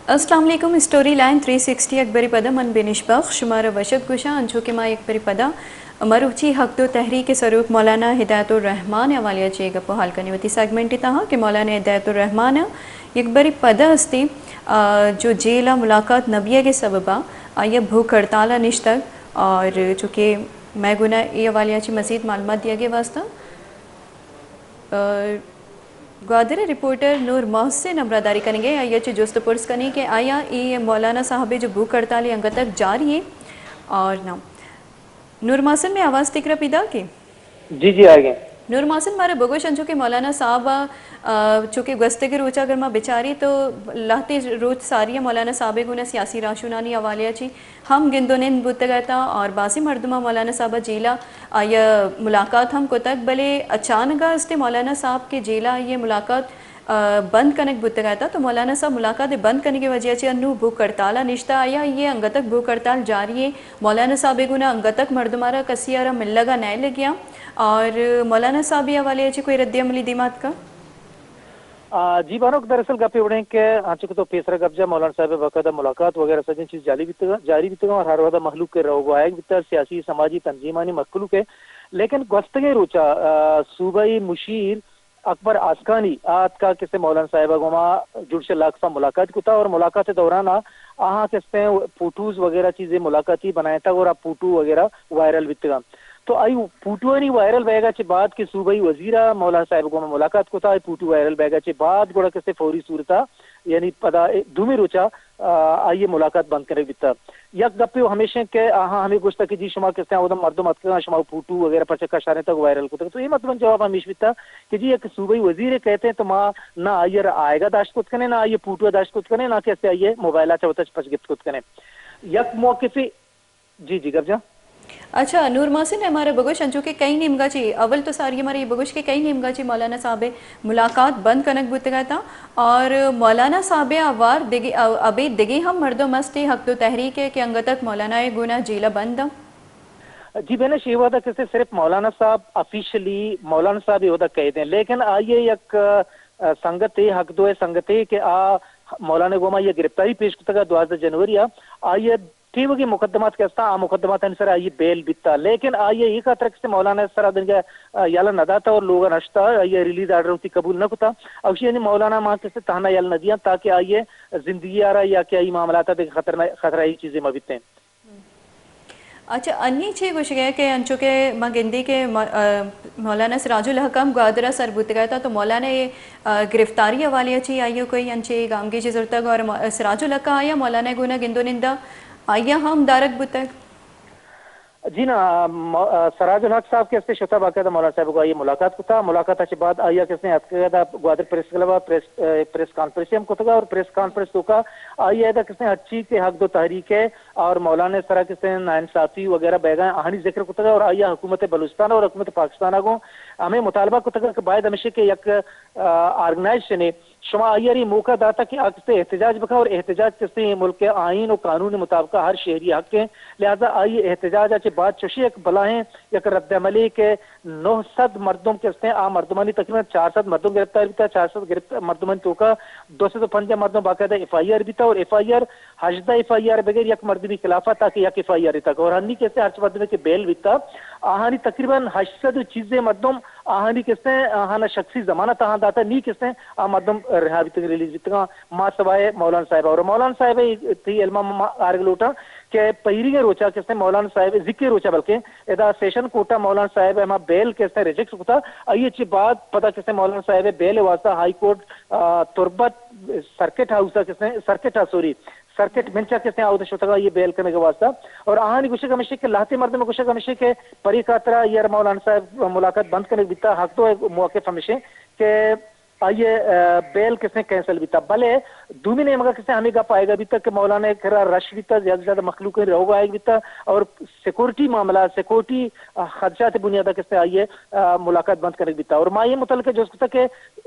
السلام علیکم، story line three sixty یک بری پدا من بینش بخش شمارا وشت گوشاں۔ انچو کہ ما یک بری پدا مروچی حق دو تحریک سروک مولانا ہدایت الرحمان ءِ حوالہ ءَ چہ گپ و حال کنیں وتی سیگمنٹ ءِ تہا کہ مولانا ہدایت الرحمان ءَ یک بری پدا استی، آ، جو جیل ءَ ملاقات نہ بیگ ءِ سبب ءَ آئی ءَ بھوک ہڑتال ءَ نشتگ اور چونکہ مئے گونا اے حوالہ ءَ چہ مزید معلومات دیگ ءِ واسطہ، آ، گوادر ءِ رپورٹر نور محسن ہمراہداری کنگ ءَ، آئی ءَ چہ جست و پرس کنیں کہ آیا اے مولانا صاحب ءِ جو بھوک ہڑتال ءَ انگت تک جاری ایں اور نہ۔ نور محسن، مئے آواز تکرا پیداک ایں؟ جی، جی، آئیگ ایں۔ نور محسن، مارا بگوش، انچو کہ مولانا صاحب ءَ، آ، چونکہ گوستگیں روچ ءَ اگر ما بچاری تو لہتے روچ ساری ءَ مولانا صاحب ءِ گونا سیاسی راہشونانی حوالہ ءَ چہ ہم گند و نند بوتگ ات اور بازیں مردماں مولانا صاحب ءَ جیل ءَ آئی ءَ ملاقات ہم کتگ، بلے اچانک ءَ است مولانا صاحب کہ جیل ءَ آئی ءِ ملاقات، آ، بند کنگ بوتگ ات، تو مولانا صاحب ملاقات ءِ بند کنگ ءِ وجہ ءَ چہ انو بھوک ہڑتال ءَ نشتہ، آیا اے انگت تک بھوک ہڑتال جاری ایں؟ مولانا صاحب ءِ گونا انگت تک مردم ءَ را کسی ءَ را ملگ ءَ نئیلگیاں اور مولانا صاحب ءِ حوالہ ءَ چہ کوئی رد عملی دیما اتکا؟ آ، جی بانک، دراصل گپ اے وڑیں کہ انچو کہ تو پیسرا گپ جا، مولانا صاحب ءِ باقاعدہ ملاقات وغیرہ سجیں چیز جاری بیتگ، جاری بیتگ اور ہر وہدا مخلوق ءِ روگ و آیگ بیتگ، سیاسی سماجی تنظیمانی مخلوق ءِ۔ لیکن گوستگیں روچا، آ، صوبائی مشیر اکبر آسکانی آ اتکا کسے مولانا صاحب ءَ گوما جوڈیشل لاکس ءَ ملاقات کتا اور ملاقات ءِ دوران آ آہاں کسے فوٹوز وغیرہ چیزے ملاقاتی بنائینتگ اور آ فوٹو وغیرہ وائرل بیتگاں۔ تو آئی فوٹوانی وائرل بیگ ءَ چہ بعد کہ صوبائی وزیر ءَ مولانا صاحب ءِ گوما ملاقات کتا، آئی فوٹو وائرل بیگ ءَ چہ بعد گڑا کسے فوری صورت ءَ، یعنی پدا دومی روچ ءَ، آ، آئی ءِ ملاقات بند کنگ بیتا۔ یک گپے و ہمیش انت کہ آہاں ہمے گوشتا کہ جی شما کسے اودا مردم اتکگاں، شما فوٹو وغیرہ پرچا کشارینتگ وائرل کتگ۔ تو اے مطلب جواب ہمیش بیتا کہ جی یک صوبائی وزیرے کئیت انت تو ما نہ آئی ءَ را آیگ ءَ داشت کت کنیں، نہ آئی ءِ فوٹو ءَ داشت کت کنیں، نہ کہ اسے آئی ءِ موبائل ءَ چہ وت ءَ پچ گپت کت کنیں۔ یک موقفے جی، جی، گپ جان۔ اچھا، نور محسن ءَ مارا بگوش، انچو کہ کئی نیمگا چی، اول تو ساری مارا یہ بگوش کہ کئی نیمگا چی مولانا صاحب ءِ ملاقات بند کنگ بوتگ اتاں اور مولانا صاحب ءَ آوار دگہ، ابید دگہ ہم مردم است حق دو تحریک ءِ کہ انگت تک مولانا ءِ گونا جیل ءَ بند آں؟ جی بینش، اے وہدا کسے صرف مولانا صاحب آفیشلی مولانا صاحب اے وہدا قید ہیں، لیکن آئی ءِ یک، آ، سنگتے، حق دو ءِ سنگتے کہ آ مولانا گوما یہ گرفتاری پیش کتگا دوازدہ جنوری ءَ، آئی ءِ ٹیوگیں مقدمات کہ استاں، آ مقدماتانی سرا آئی ءِ بیل بیتا، لیکن آئی ءَ اے خاطر کسے مولانا ءِ سرا دنگا، آ، یلہ نہ داتا اور لوگا نشتا، آئی ءِ ریلیز آرڈر وتی قبول نہ کتا۔ اوشی یعنی مولانا ما کسے تہنا یل نہ دیاں تاکہ آئی ءِ زندگی ءَ را یا کہ آئی معاملات ءَ دگہ خطرہ، خطرہ ای چیزے مہ بیتیں۔ اچھا، انی چے گوشگ ءَ کہ انچو کہ ما گندی کہ م-، آ، مولانا سراج الحق ہم گوادر ءَ سر بوتگ ات، تو مولانا ءِ، آ، گرفتاری حوالے ءَ چی آئی ءَ کوئی انچے گامگیجے زرتگ اور م-، سراج الحق آیا مولانا ءِ گونا گند و نندا آئی ءَ ہم دارگ بوتگ؟ جی نا، م-، آ، سراج الحق صاحب کہ استے شتا باقاعدہ مولانا صاحب کو آئی ءَ ملاقات کتا، ملاقات ءَ چہ بعد آئی ءَ کسے اتکگ ادا گوادر پریس کلب ءَ پریس، آ، پریس کانفرنس ہم کتگا اور پریس کانفرنس توکا آئی ءَ ادا کسے ہرچی کہ حق دو تحریک ءِ اور مولانا ءِ سرا کسے ناانصافی وغیرہ بیگا آہانی ذکر کتگا اور آئی ءَ حکومت بلوچستان اور حکومت پاکستان ءَ گوں ہمے مطالبہ کتگا کہ باید ہمیشہ کہ یک، آ، آرگنائزیشنے شما آئی ءَ را اے موقع داتا کہ آ کسے احتجاج بکا اور احتجاج کسے ملک ءِ آئین و قانون مطابق ہر شہری حق ہیں، لہذا آئی احتجاج ءَ چہ بعد چوشی یک بلاہیں یک رد عملے کہ نو سد مردم کہ استیں، آ مردمانی تقریباً چار سد مردم گرفتار بیتا، چار سد گرفت-، مردمانی توکا دو سد و پنجاہ مردم باقاعدہ ایف آئی آر بیتا اور ایف آئی آر، ہژدہ ایف آئی آر بغیر یک مردمی خلاف ءَ تاکہ یک ایف آئی آر تک اور ہنی کہ استیں ہرچ مردمے کہ بیل بیتا، آہانی تقریباً ہشت سد و چیزے مردم آہانی کہ استیں، آہانا شخصی ضمانت آہاں داتا، نی کہ استیں آ مردم رہا بیتگ، ریلیز بیتگاں، ما سوائے مولانا صاحب اور مولانا صاحب تئی علما ما آرگ لوٹاں کہ پہیریگیں روچا کہ استیں مولانا صاحب زکے روچا بلکہ ادا سیشن کورٹ ءَ مولانا صاحب ءِ ہما بیل کہ استیں ریجیکٹ کتا، آئی ءَ چہ بعد پدا کہ استیں مولانا صاحب ءِ بیل ءِ واسطہ ہائی کورٹ، آ، تربت سرکٹ ہاؤس ءَ کہ استیں، سرکٹ ءَ، سوری، سرکٹ بنچ ءَ کہ استیں آودا شتگا آئی ءِ بیل کنگ ءِ واسطہ۔ اور آہانی گوشگ ہمیش کہ لہتے مردم گوشگ ہمیش کہ پری خاطرا یار مولانا صاحب ملاقات بند کنگ بیتا، حق دو ءِ موقف ہمیش کہ آئی ءِ، آ، بیل کسیں کینسل بیتا، بلے دومی نیمگا کسیں ہمیں گپ آئیگا بیتا کہ مولانا ءِ کرا رش بیتا، زیادہ سے زیادہ مخلوق ءِ روگ آئیگ بیتا اور سیکورٹی معاملہ، سیکورٹی، آ، خدشات بنیادا کسیں آئی ءِ، آ، ملاقات بند کنگ بیتا۔ اور ما یہ متعلق جست کتا کہ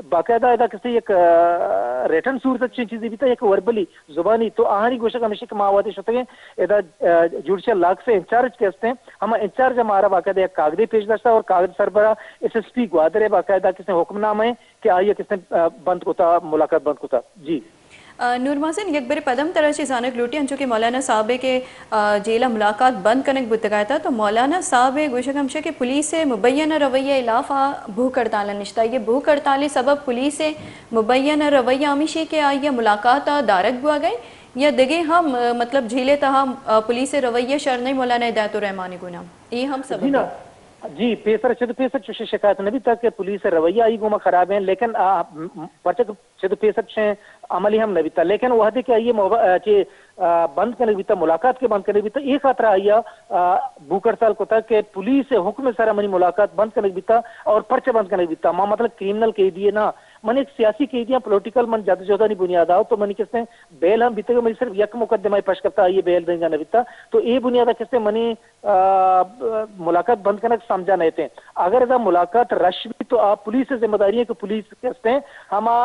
باقاعدہ ادا کسیں یک، آ، ریٹن صورت چین چیزی بیتا، یک وربلی زبانی، تو آہانی گوشگ ہمیشہ کہ ما وہدے شتگیں ادا، آ، جوڈیشل لاکس انچارج کہ استیں، ہما انچارج مارا باقاعدہ یک کاغذے پیش داشتا اور کاغذ سربرا ایس ایس پی گوادر ءِ باقاعدہ کسیں حکم نامہ کہ آئی ءَ کسیں، آ، بند کتا، ملاقات بند کتا۔ جی۔ آ، نور محسن، یک برے پدم ترا چہ زانگ لوٹی، انچو کہ مولانا صاحب ء کہ، آ، جیل ء ملاقات بند کنگ بوتگ ات، تو مولانا صاحب ء گوشگ ہمشہ کہ پولیس ء مبینہ رویہ ء ہلاف آ بھوک ہڑتال ء نشتہ۔ یہ بھوک ہڑتال ء سبب پولیس ء مبینہ رویہ ہمیشی کہ آئی ء ملاقات ء دارگ بوگ ء یا دگہ ہم، آ، مطلب جیل ء تہا، آ، پولیس ء رویہ شر نہیں مولانا ہدایت الرحمان ء گونا۔ اے ہم سبب جی نا۔ ہے۔ جی، پیسر چد پیسر چوشیں شکایت نہ بیتگ کہ پولیس ء رویہ آئی گوما خراب ہیں، لیکن آ، م-، م-، پرچہ کہ چد پیسر چوشیں عملی ہم نہ بیتگ، لیکن وہدے کہ آئی ء موبا-، آ، چہ، آ، بند کنگ بیتگ، ملاقات کہ بند کنگ بیتگ، اے خاطر آئی ء، آ، بھوک ہڑتال کتگ کہ پولیس ء حکم ء سرا منی ملاقات بند کنگ بیتگ اور پرچہ بند کنگ بیتگ۔ ما مطلب کریمنل قیدی نہ، من ایک سیاسی قیدی ہاں، پولیٹیکل من جد جہدانی بنیاد آؤ تو منی کسے بیل ہم بیتگ، منی صرف یک مقدمہ پش کپتا، آئی ء بیل دینگا نہ بیتا۔ تو اے بنیاد ء کسے منی، آ، ملاقات بند کنگ سمجھا نہ اتیں۔ اگر ادا ملاقات رش بی تو آ پولیس ء ذمہ داری ہے کہ پولیس کسے ہما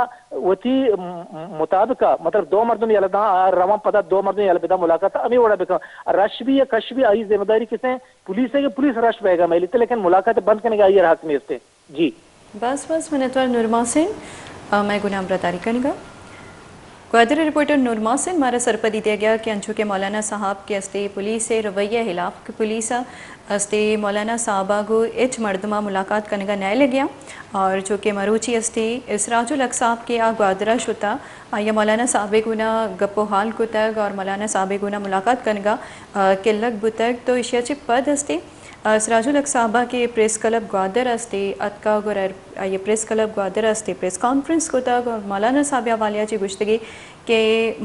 وتی م-، مطابق، مطلب دو مردم یلہ داں، آ روان پدا دو مردم یلہ بدا ملاقات ہمیں وڑا بکن۔ رش بی یا کش بی آئی ذمہ داری کسے پولیس ہے کہ پولیس رش بیگا میلیتے، لیکن ملاقات بند کنگ آئی ء حق نیستے۔ جی۔ باز باز منتوار نور محسن، آ، مئے گونا ہمراہداری کنگا۔ گوادر رپورٹر نور محسن مارا سرپدی دیا گیا کہ انچو کہ مولانا صاحب کے استے پولیس ء رویہ ء ہلاف کہ پولیس ء استے مولانا صاحب ء گو ہچ مردم ء ملاقات کنگا نہ لگیا اور چو کہ مروچی استے سراج الحق صاحب کے آ گوادر ء شتا، آئی ء مولانا صاحب ء گونا گپ و حال کتگ اور مولانا صاحب ء گونا ملاقات کنگا، آ، کلگ بوتگ تو ایشی ء چہ پد استے آ، سراج الحق صاحب ء کہ پریس کلب گوادر است ء اتکگ اور آئی ء پریس کلب گوادر است ء پریس کانفرنس کتگ اور مولانا صاحب ء حوالہ ء چہ گوشتگی کہ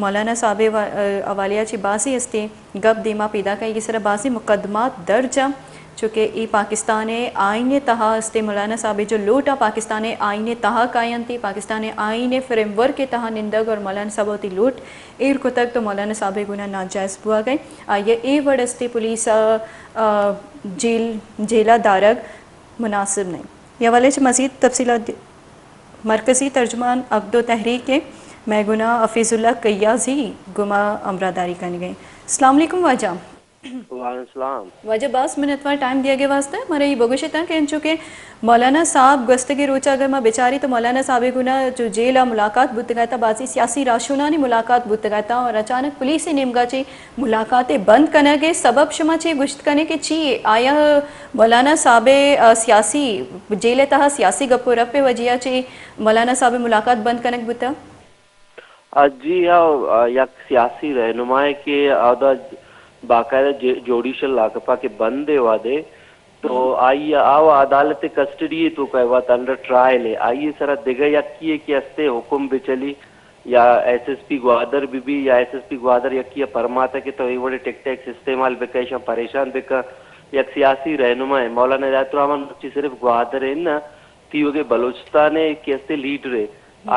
مولانا صاحب ء وا-، آ، حوالہ ء چہ بازی است ء گپ دیما پیداک ء، آئی ء سرا بازی مقدمات درج ء، چونکہ اے پاکستان ء آئین ء تہا است ء مولانا صاحب ء جو لوٹ ء پاکستان ء آئین ء تہا کاینت ء پاکستان ء آئین ء فریم ورک ء تہا نندگ اور مولانا صاحب ء وتی لوٹ ایر کتگ تو مولانا صاحب ء گونا ناجائز بوگ ء، آئی ء اے وڑ است ء پولیس ء آ، جیل، جیل ء دارگ مناسب نہ انت۔ اے حوالہ ء چہ مزید تفصیلات دی-، مرکزی ترجمان اگدو تحریک ء مئے گونا حفیظ اللہ کیازی گوما ہمراہداری کنگ ء۔ السلام علیکم واجہ۔ وعلیکم السلام۔ واجہ باز منتوار ٹائم دیگ ء واسطہ۔ مارا اے بگوش اتاں کہ انچو کہ مولانا صاحب گوستگیں روچ ء اگر ما بچاری تو مولانا صاحب ء گونا جو جیل ء ملاقات بوتگ ات، بازی سیاسی راہشونانی ملاقات بوتگ ات اور اچانک پولیس ء نیمگا چہ ملاقات ء بند کنگ ء سبب شما چے گوشت کن ئے کہ چی آیا مولانا صاحب ء، آ، سیاسی جیل ء تہا سیاسی گپ و رپ ء وجہ ء چہ مولانا صاحب ء ملاقات بند کنگ بوتگ؟ آ، جی ہاں، آ، یک سیاسی رہنمائے کہ اودا باقاعدہ جے-، جوڈیشل لاک اپ ء کہ بند ء وہدے تو آئی ء آ و عدالت ء کسٹڈی ء توکا وت انڈر ٹرائل ء آئی ء سرا دگہ یکے ء کہ استے حکم بچلی یا ایس ایس پی گوادر بہ بی یا ایس ایس پی گوادر یکے ء پرماتہ کہ تو اے وڑیں ٹیکٹکس استعمال بکن، ایشاں پریشان بکن۔ یک سیاسی رہنما ء مولانا ہدایت الرحمن مرچی صرف گوادر ء نہ، تیوگیں بلوچستان ء کہ استے لیڈر ء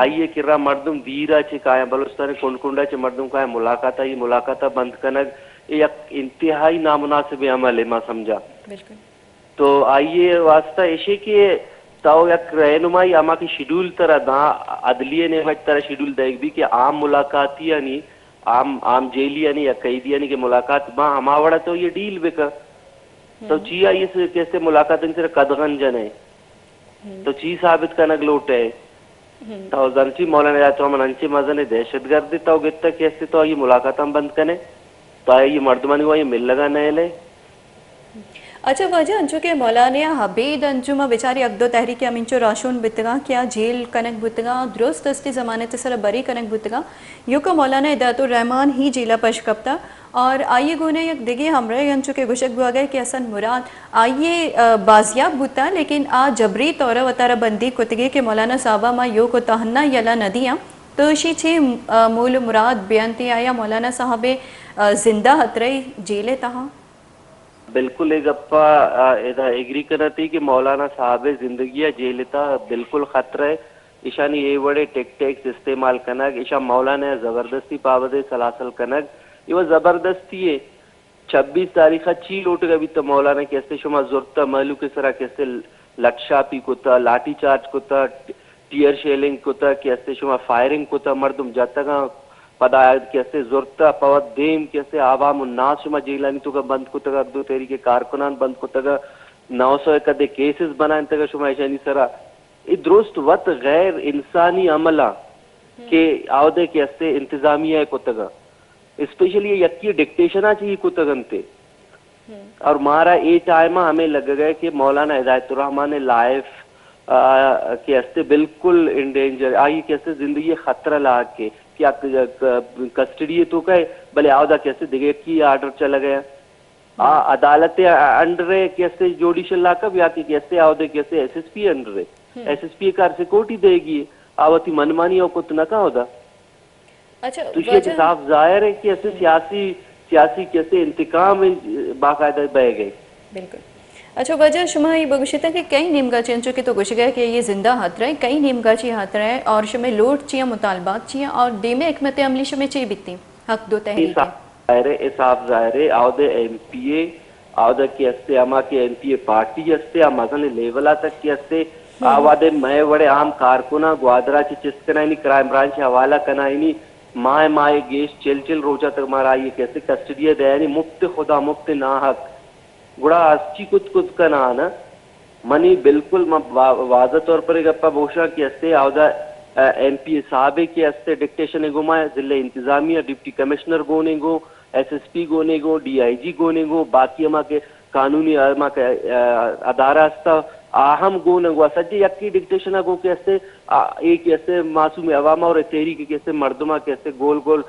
آئی ء کرا مردم دیر ء چہ کایاں، بلوچستان ء کنڈ کنڈ ء چہ مردم کایاں ملاقات ء، اے ملاقات ء بند کنگ اے یک انتہائی نامناسبیں عمل ء ما سمجھا۔ بالکل۔ تو آئی ء واسطہ ایشی کہ تو یک رہنمائی ہما کہ شیڈول ترا داں، عدلیہ نیمگ ترا شیڈول دئیگ بی کہ عام ملاقاتیانی، عام، عام جیلیانی یا قیدیانی کہ ملاقات باں، ہما وڑا تو یہ ڈیل بکن۔ تو چیا یہ سے، کیسے ملاقاتانی سرا قدغن جنے؟ تو چی ثابت کنگ لوٹے؟ تو زانچی مولانا ہدایت الرحمن انچیں مزنیں دہشت گردے تو گپتہ کہ استے تو آئی ملاقاتاں بند کنے، تو آئی مردمانی گوں آئی ملگا نئیلے۔ اچھا واجہ، انچو کہ مولانا ابید انچو ما بچاری اگدو تحریک ہمینچو راہشون بوتگاں کہ آ جیل کنگ بوتگاں، درست استی ضمانت سرا بری کنگ بوتگاں، یوکا مولانا ہدایت الرحمن ہی جیلا پش کپتا۔ اور آئی ء گون ء یک دگہ ہمراہے انچو کہ گوشگ بوگ ء کہ حسن مراد آئی ء، آ، بازیاب بوتاں، لیکن آ جبری طور ء وتارا بندیگ کتگے کہ مولانا صاحب ء ما یوک و تہنا یلہ نہ دیاں۔ تو اشی چے، آ، مول و مراد بیانت ء آیا مولانا صاحب ء، آ، زندہ ہترئی جیل ء تہا؟ بالکل اے گپا، آ، ادا ایگری کناتی کہ مولانا صاحب ء زندگی ء جیل ء تہا بالکل خطرہ ء۔ ایشانی اے وڑیں ٹیکٹکس استعمال کنگ، ایشاں مولانا ء زبردستی پابدے سلاسل کنگ، اے و زبردستی ء۔ چھبیس تاریخ ء چی لوٹگ ء بیتہ مولانا کہ استے شما زرتہ مہلوک ء سرا کہ استے لٹ شاپی کتہ، لاٹھی چارج کتہ، ٹیئر شیلنگ کتہ کہ استے شما فائرنگ کتہ، مردم جتگاں، پدا آیت کہ استے زرتہ، پہ وت دیم کہ استے عوام الناس شما جیلانی توکا بند کتگ، اگدو تحریک کارکنان بند کتگ، نو سو ء کدے کیسز بنائینتگ شما ایشانی سرا۔ اے درست وت غیر انسانی عملاں۔ کہ آودے کہ استے انتظامیہ ء کتگ ء، اسپیشلی یکی ڈکٹیشن ء چہ ای کتگ انت۔ اور مارا اے ٹائم ء ہمیں لگگ ء کہ مولانا ہدایت الرحمان ء لائف، آ، کہ استے بالکل انڈینجر، آئی کہ استے زندگی ء خطرہ لاحق ہے کہ آ ک-، ک-، کسٹڈی ء توکا ہے، بلے آودا کہ استے دگہ یکی آرڈر چلگ ء۔ آ عدالت ء انڈر ء کہ استے جوڈیشل لاک اپ یا کہ کہ استے آودے کہ استے ایس ایس پی انڈر ء۔ ایس ایس پی ء کار سیکورٹی دے گی، آ وتی منمانی او کت نہ کن اودا۔ اچھا، تو ایشی ء چہ واجہ۔ صاف ظاہر ہے کہ اسے سیاسی، سیاسی کہ اسے انتقام باقاعدہ بہ گئے۔ بالکل۔ اچھا واجہ، شما یہ بگوشیت کہ کئی نیمگا چی، انچو کہ تو گوشگا کہ یہ زندہ ہاترہ ہے، کئی نیمگا چی ہاترہ ہے اور شمے لوٹ چی ہیں، مطالبات چی ہیں اور دیمے حکمت عملی شمے چی بیتی حق دو تحریک ہے؟ صاف ظاہر ہے، اے صاف ظاہر ہے، آودے ایم پی اے، آودے کہ استے ہما کہ ایم پی اے پارٹی استے، آ مزن لیول آ تک کہ استے، آ وہدے مئے وڑے عام کارکناں گوادر ء چہ چست کنائینی، کرائم برانچ ء حوالہ کنائینی، ماہ ماہ گیش چل چل روچ ء تک مارا آئی ء کہ استے کسٹڈی ء دئینی، مفت خدا مفت ناحق۔ گڑا ہرچی کت کت کنان، منی بالکل من وا-، واضح طور پر اے گپا بوشاں کہ استے آودا، ا، ایم پی اے صاحبے کہ استے ڈکٹیشن گوما ضلع انتظامیہ، ڈپٹی کمشنر گونے گو، ایس ایس پی گونے گو، ڈی آئی جی گونے گو، باقی ہما کہ قانونی ہما کہ، ا، ادارہ استا، آ ہم گون گو، سجے یکی ڈکٹیشن گو کہ استے، آ، اے کہ استے معصوم عوام اور تحریک کہ استے مردمہ کہ استے گول گول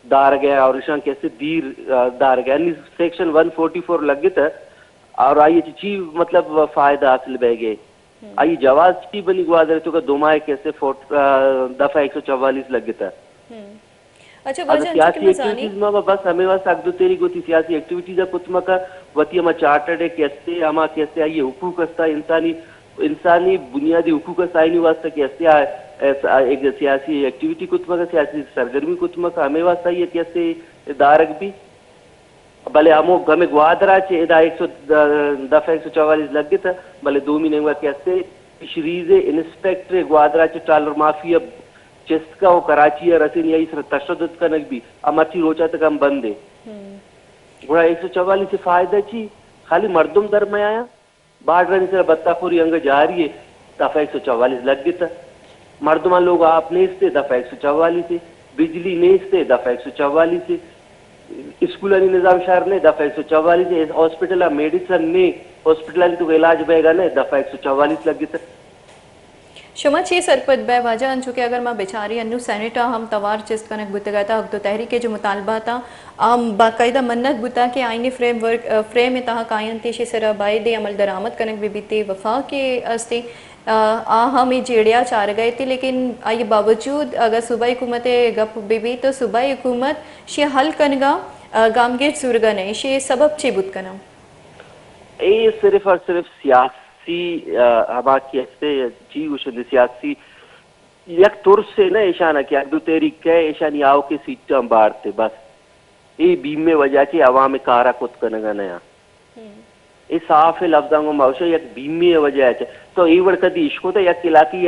دارگ ء اور ایشاں کہ استے دیر، آ، دارگ ء۔ انی سیکشن ون فورٹی فور لگت ء اور آئی چی چی مطلب فائدہ حاصل بہ گئے؟ آئی جواز چی بنی گوادر تو کہ دو ماہ کہ استے فورٹ-، آ، دفعہ ایک سو چوالیس لگت ء۔ اچھا، اگر واجہ انچو کہ سیاسی میں زانی ایکٹیویٹیز ما بس ہمیں واسطہ اگدو تیری گوتی سیاسی ایکٹیویٹیز ء کت مکا وتی ہما چارٹرڈ ء کہ استے، ہما کہ استے آئی حقوق استا، انسانی، انسانی بنیادی حقوق استا، آئینی واسطہ کہ استے آ-، ایس-، آ-، ایک سیاسی ایکٹیویٹی کت مکا، سیاسی سرگرمی کت مکا، ہمیں واسطہ یہ کہ استے دارگ بھی۔ بلے ہمو گمے گوادر ء چہ ادا ایک سو، دفعہ ایک سو چوالیس لگت، بلے دومی نیمگا کہ استے فشریز انسپیکٹر گوادر ء چہ ٹرالر مافیا چست کا و کراچی ء رسینی آئی سر تشدد کنگ بھی، آ مرچی روچ ء تک ہم بند ہے۔ گڑا ایک سو چوالیس سے فائدہ چی؟ خالی مردم در میایا، بارڈرانی سر بتاخوری انگہ جاری ہے، دفعہ ایک سو چوالیس لگت۔ مردمان لوگ آپ نیست ہے، دفعہ ایک سو چوالیس ہے۔ بجلی نیست ہے، دفعہ ایک سو چوالیس ہے۔ اسکولانی نظام شر نے، دفعہ ایک سو چوالیس ہے۔ ہاسپٹل میڈیسن نے، ہاسپٹلانی تو علاج بیگا نے، دفعہ ایک سو چوالیس لگت۔ شما چے سرپد بئے واجہ؟ انچو کہ اگر ما بچاری انو سینیٹ ء ہم توار چست کنگ بوتگ ات، حق دو تحریک ء جو مطالبات ء آ باقاعدہ منت بوتا کہ آئینی فریم ورک، فریم ء تہا کاینت، ایشی سرا باید عمل درآمد کنگ بہ بیت۔ وفاق ء است، آ، آ ہم اے جیڑہ ء چارگ ء ات، لیکن آئی باوجود اگر صوبائی حکومت ء گپ بہ بیت تو صوبائی حکومت شی حل کنگا، آ، گامگیج زورگا نہ، ایشی سبب چے بوت کناں؟ اے صرف اور صرف سیاسی، آ، ہما کہ استے چی گوشن سیاسی یک ترسے نہ ایشانا کہ اگدو تحریک کئے ایشانی آؤکیں سیٹاں بارت بس۔ اے بیمے وجہ چہ عوام کارا کت کنگا نیا۔ اے صاف لفظاں گوں ما گوشاں یک بیمے وجہ چہ۔ تو اے وڑ کدی اشکتہ یک علاقی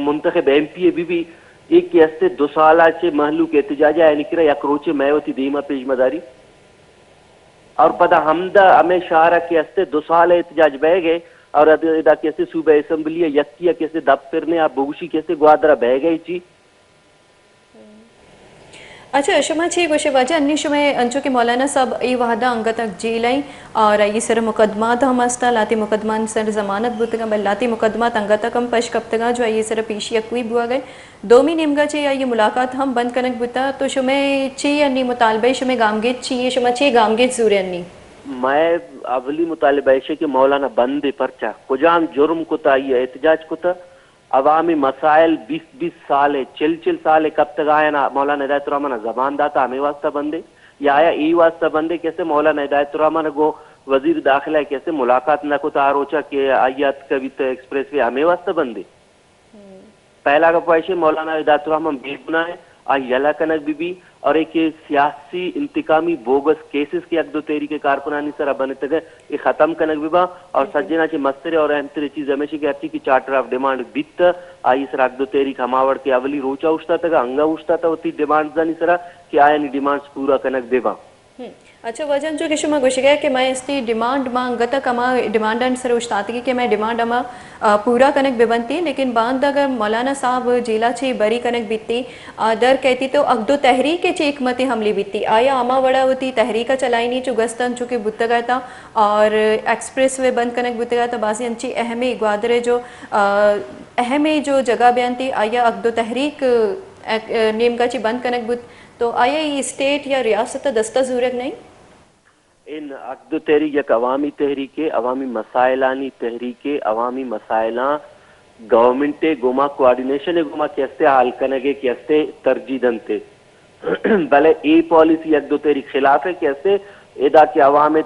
منتخب ایم پی اے بی بی، اے کہ استے دو سالا چہ مہلوک احتجاج آئینی کرا یک روچے مئے وتی دیما پیش مداری؟ اور پدا ہمدا ہمے شہر کہ استے دو سال احتجاج بہ گئے اور اد-، ادا کہ استے صوبہ اسمبلی یکی کہ استے دپ پر نے آ بگوشی کہ استے گوادر بہ گئے چی؟ اچھا، شما چی گوشے واجہ؟ انی شما انچو کہ مولانا صاحب ای وہدا انگت جیل ای اور ای سر مقدمات ہم استا، لاتی مقدمان سر ضمانت بوتگا، بل لاتی مقدمات انگت کم پش کپتگا جو ای سر پیشی کوئی بوا گئے۔ دومی نیمگا چہ آئی ملاقات ہم بند کنگ بوتا، تو شمئے چی انی مطالبہ، شمئے گامگیج چی اے، شما چی گامگیج زورے انی؟ مئے اولی مطالبہ ایشے کہ مولانا بندے، پرچا کجام جرم کتا، آئی احتجاج کتا، عوامی مسائل بیست بیست سال، چل چل سال کپتگایاں، مولانا ہدایت الرحمن زبان داتا ہمے واسطہ بندے، یا آیا ای واسطہ بندے کہ اسے مولانا ہدایت الرحمن گو وزیر داخلہ کہ اسے ملاقات نہ کتا آ روچا کہ آئی اتکا بیت ایکسپریس وے، ہمے واسطہ بندے؟ پہلا گپ ایشے مولانا ہدایت الرحمن بے گناہ ہے، آئی یلہ کنگ بہ بی اور ایک سیاسی انتقامی بوگس کیسز کہ یک دو تحریک کارکنانی سرا بنتگ اے ختم کنگ بہ با اور سجنا چہ مسترے اور اہمترے چیز ہمیشی کہ ہرچی کہ چارٹر آف ڈیمانڈ بیت، آئی سرا یک دو تحریک ہما وڑ کہ اولی روچا اوشتاتگ، انگا اوشتاتا وتی ڈیمانڈزانی سرا کہ آیانی ڈیمانڈز پورا کنگ بہ با۔ اچھا، واجہ انچو کہ شما گوشگئے کہ مئے استی ڈیمانڈ، ما انگت کما ڈیمانڈانی سر اوشتاتگی کہ مئے ڈیمانڈ ہما، آ، پورا کنگ بہ بنتی، لیکن باند اگر مولانا صاحب جیلا چی بری کنگ بیتی، آ، در کیتی تو اگدو تحریک چی حکمت حملی بیتی، آیا ہما وڑا وتی تحریک چلائینی چو گستن چو کہ بوتگا تا اور ایکسپریس وے بند کنگ بوتگا تا، بازی انچی اہمی گوادر جو، آ، اہمی جو جگہ بیانتی، آیا اگدو تحریک، آ، نیمگا چی بند کنگ بوت، تو آیا ای اسٹیٹ یا ریاست دستا زورگ نہیں؟ ان اگدو تحریک یک عوامی تحریکے، عوامی مسائلانی تحریکے، عوامی مسائلاں گورنمنٹ ء گوما، کوآرڈینیشن ء گوما کہ استے حال کنگے کہ استے ترجیح دنتے۔ بلے اے پالیسی اگدو تحریک خلاف ہے کہ استے ادا کہ عوام ء،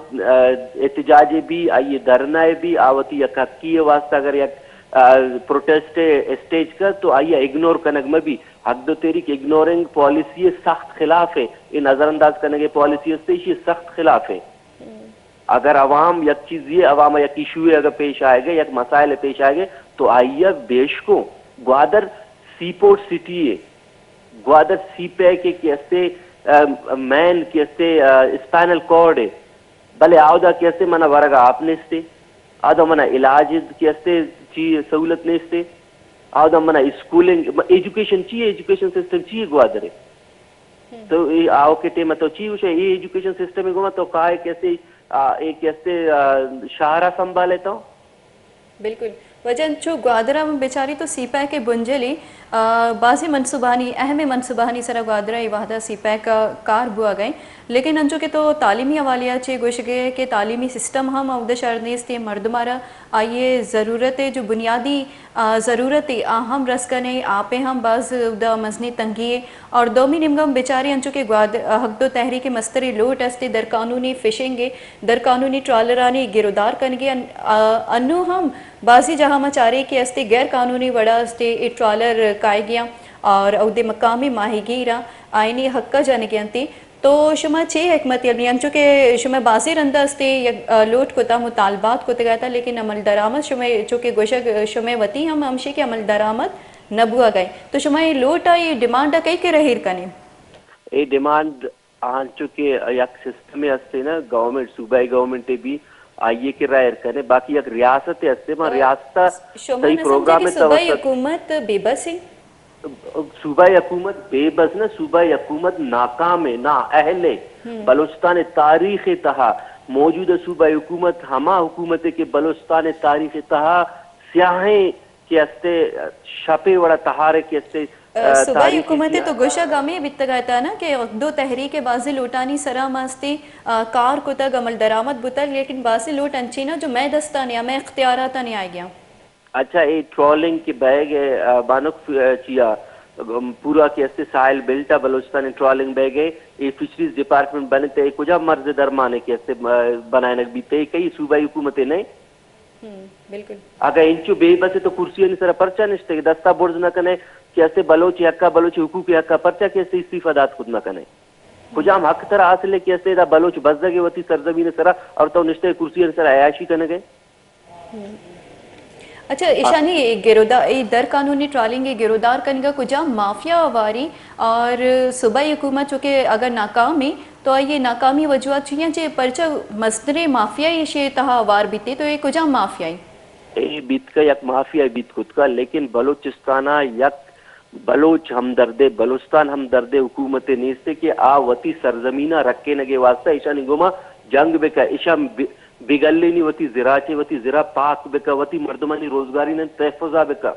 احتجاج بی، آئی دھرنا بی، آ وتی یک حقی واسطہ اگر یک، آ، پروٹیسٹ اسٹیج کر تو آئی اگنور کنگ مہ بی۔ حق دو تحریک اگنورنگ پالیسی سخت خلاف ہے، اے نظر انداز کنگ پالیسی است، ایشی سخت خلاف ہے۔ اگر عوام یک چیزی، عوام یک ایشو اگر پیش آئے گئے، یک مسائل پیش آئے گئے تو آئی بیش کو گوادر سی پورٹ سٹی ہے، گوادر سی پیک ہے کہ استے، ام، مین کہ استے، آ، اسپائنل کارڈ ہے، بلے آودا کہ استے منا ورگا آپ نیستے، آودا منا علاج کہ استے چی سہولت نیستے، آودا منا اسکولنگ، ایجوکیشن چی ہے، ایجوکیشن سسٹم چی ہے گوادر ہے؟ تو اے آؤکے ٹیم تو چی گوشے، اے ایجوکیشن سسٹم گوما تو کائے کیسے، آ، اے کیسے، آ، شہرا سنبھالے تو؟ بالکل۔ وجہ انچو گوادر ء بچاری تو سی پیک ء بنجلی، آ، بازی منصوبہانی، اہم منصوبہانی سرا گوادر ء اے وہدا سی پیک ء کار بوگ ء، لیکن انچو کہ تو تعلیمی حوالے ء چے گوشگے کہ تعلیمی سسٹم ہم اود شر نیست، اے مردم ء را آئی ء ضرورت ء جو بنیادی، آ، ضرورت ء آ ہم رس کنے، آپ ء ہم باز اود مزنی تنگی ء۔ اور دومی نیمگا ہم بچاری انچو کہ گواد-، حق دو تحریک مستری لوٹ استے در قانونی فشنگ ء، در قانونی ٹرالرانی گرودار کنگے ان-، آ، انو ہم بازی جاہاں ما چارے کہ استے غیر قانونی وڑا استے اے ٹرالر کائے گیا اور اودے مقامی ماہی گیراں آئینی حق جنگے انتی۔ تو شما چے حکمت عملی انچو کہ شما بازی رندا استے یک، آ، لوٹ کتا، مطالبات کتگا تا، لیکن عمل درآمد شما چو کہ گوشگ شما وتی ہم ہمشی کہ عمل درآمد نہ بوگا۔ تو شما اے لوٹ ء اے ڈیمانڈ ء کئی کرا ہیر کنے؟ اے ڈیمانڈ آنچو کہ یک سسٹم استے نا، گورنمنٹ، صوبائی گورنمنٹ بی آئیے کہ رائر کنے، باقی یک ریاست استے، ما ریاست شما صحیح نہ سمجھے پروگرام کہ صوبائی توسط حکومت بے بس ہیں؟ صوبائی حکومت بے بس نہ، صوبائی حکومت ناکام ہے، نااہل ہے۔ بلوچستان تاریخ تہا موجودہ صوبائی حکومت ہما حکومت ہے کہ بلوچستان تاریخ تہا سیاہیں کہ استے شپے وڑا تہارے کہ استے، آ، صوبائی حکومت تو گوشگ ہمیں بیتگا تا نا کہ دو تحریک بازی لوٹانی سرا ما استے، آ، کار کتگ، عمل درآمد بوتگ، لیکن بازی لوٹ انچینا جو مئے دستانی، ہمیں اختیاراتانی آئے گیا۔ اچھا، اے ٹرالنگ کہ بئیگ ء، آ، بانک ف-، آ، چیا، ام، پورا کہ استے ساحل بیلٹ ء بلوچستان ٹرالنگ بئیگ ء، اے فشریز ڈپارٹمنٹ بنت، اے کجا مرض درمان ء کہ استے، آ، بنائینگ بیت، اے کئی صوبائی حکومت ء نئے؟ بالکل۔ اگہ انچو بے بس تو کرسی آنی سرا پرچا نشتے کہ دستا برز نہ کنے کہ استے بلوچ حقا، بلوچ حقوق حقا پرچا کہ استے استعفی دات کت نہ کنے؟ کجام حق ترا حاصل ہے کہ استے دا بلوچ بزگ وتی سرزمین سرا اور تو نشتے کرسی آنی سرا عیاشی کنگے؟ اچھا، ایشانی گرودا-، اے در قانونی ٹرالنگ ء گرودار کنگا کجام مافیا ہواری اور صوبائی حکومت چونکہ اگر ناکام ہے تو آئی ناکامی وجوہات چی ہیں، چہ پرچہ مصدر مافیا ایشی تہا ہوار بیتے تو اے کجام مافیا ہیں؟ اے بیتکا یک مافیا بیت کتکا، لیکن بلوچستانا یک بلوچ ہمدردے، بلوچستان ہمدردے حکومتے نیستے کہ آ وتی سرزمینا رکینگے واسطہ ایشانی گوما جنگ بکا، ایشان ب-، بگلینی وتی زراچے، وتی زرا پاک بکا، وتی مردمانی روزگاری نن تحفظا بکا۔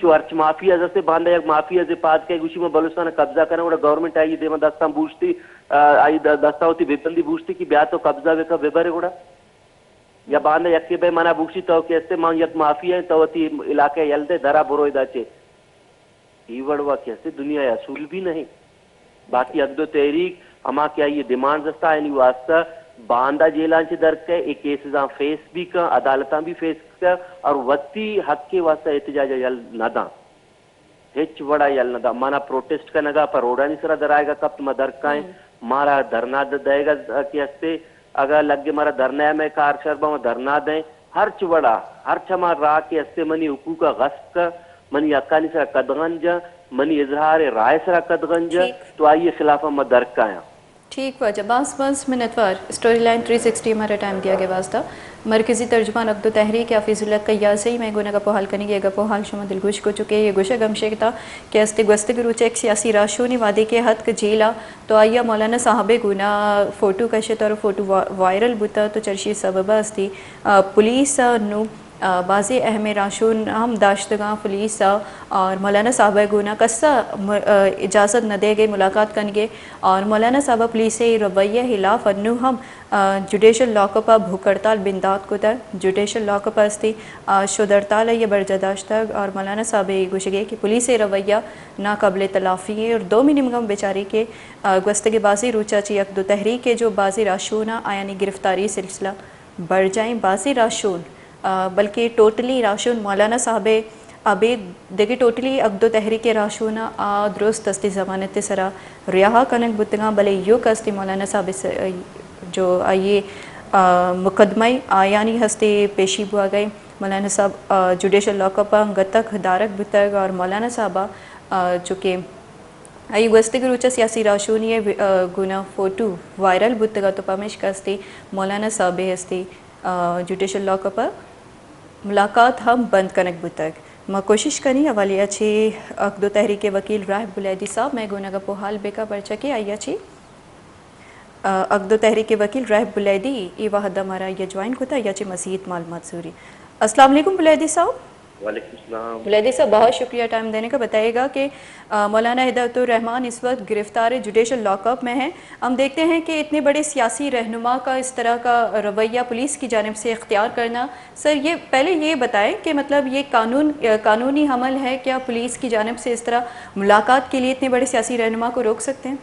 چو ہرچ مافیا از استے باندا یک مافیا از پاد کئے گوشی ما بلوچستان قبضہ کناں، گڑا گورنمنٹ آئی دیما دستان بوشتی، آ، آئی د-، دستان وتی ببندی بوشتی کہ بیا تو قبضہ بکا ببرے گڑا۔ یا باندا یکے بے منا بوشی تو کہ استے ما یک مافیا ہیں، تو وتی علاقہ یل دے درا برو ادا چے۔ ای وڑوا کہ استے دنیا اصول بھی نہیں۔ باقی حق دو تحریک ہما کہ آئی ڈیمانڈز استا، آئینی واسطہ باندا جیلان چہ در کئے، اے کیسزاں فیس بھی کن، عدالتاں بھی فیس کن اور وتی حق کے واسطہ احتجاج یل نہ داں۔ ہچ وڑا یل نہ داں۔ مانا پروٹیسٹ کنگا پہ روڈانی سرا درائیگا کپت، ما در کائیں۔ مارا دھرنا د-، دئیگا کہ استے، اگا لگے مارا دھرنا میں کار شر با، ما دھرنا دیں۔ ہرچ وڑا، ہرچ ہما راہ کہ استے منی حقوق ء غصب کن، منی حقانی سرا قدغن جن، منی اظہار رائے سرا قدغن جن، تو آئی خلاف ما در کایاں۔ ٹھیک واجہ، باز باز منتوار اسٹوری لائن تھری سکسٹی ہمارا ٹائم دیا گئے واسطہ۔ مرکزی ترجمان اگدو تحریک حفیظ اللہ قیاسی میں گونا گپ و حال کنگی، گپ و حال شما دلگوش کو چکے۔ یہ گوشگ ہمشے کہ تا کہ استے گوستگ روچ ایک سیاسی راہشونی وادی کے حد کے جیلا تو آیا مولانا صاحب گونا فوٹو کشت اور فوٹو وا-، وائرل بوتا تو چرشی سبب استی، آ، پولیس نو آ، بازیں اہمیں راہشون ہم داشتگاں پولیس ء اور مولانا صاحب ء گونا کس ء م-، آ، اجازت نہ دیگ ء ملاقات کنگ ء اور مولانا صاحب ء پولیس ء رویہ ء خلاف انو ہم، آ، جوڈیشل لاک اپ ء بھوک ہڑتال بندات کتگ۔ جوڈیشل لاک اپ ء استی، آ، شد ہڑتال ء یہ برجا داشتگ اور مولانا صاحب ء گوشگ ء کہ پولیس ء رویہ ناقابل تلافی ء اور دومی نیمگا بیچاری کہ، آ، گوستگیں بازیں روچا چہ یک دو تحریک ء جو بازیں راہشوناں آیانی گرفتاری سلسلہ برجائیں بازیں راہشون، آ، بلکہ ٹوٹلی راہشون مولانا صاحب ء ابید دگہ ٹوٹلی اگدو تحریک ء راہشون ء آ درست استی ضمانت ء سرا رہا کنگ بوتگاں، بلے ایوک استی مولانا صاحب ء س-، جو آئی ء، آ، مقدمہ ء آیانی ہستی پیشی بوگ ء مولانا صاحب، آ، جوڈیشل لاک اپ ء انگت تک دارگ بوتگ اور مولانا صاحب ء، آ، چونکہ آئی گوستگیں روچ ء سیاسی راہشونی ء، آ، گونا فوٹو وائرل بوتگ ات و پمیشکا استی مولانا صاحب ء استی، آ، جوڈیشل لاک اپ ء ملاقات ہم بند کنگ بوتگ۔ ما کوشش کنی حوالے ء چہ اگدو تحریک ء وکیل راہب بلیدی صاحب مئے گونا گپ و حال بکا، پرچا کہ آئی ء چہ، آ، اگدو تحریک ء وکیل راہب بلیدی اے وہد ء مارا آئی ء جوائن کتا، آئی ء چہ مزید معلومات زوری۔ السلام علیکم بلیدی صاحب۔ وعلیکم السلام۔ بلیدی صاحب، بہت شکریہ ٹائم دینے کا۔ بتائیے گا کہ، آ، مولانا ہدایت الرحمان اس وقت گرفتار جوڈیشل لاک اپ میں ہیں۔ ہم دیکھتے ہیں کہ اتنے بڑے سیاسی رہنما کا اس طرح کا رویہ پولیس کی جانب سے اختیار کرنا۔ سر، یہ پہلے یہ بتائیں کہ مطلب یہ قانون، آ، قانونی عمل ہے کیا؟ پولیس کی جانب سے اس طرح ملاقات کے لیے اتنے بڑے سیاسی رہنما کو روک سکتے ہیں؟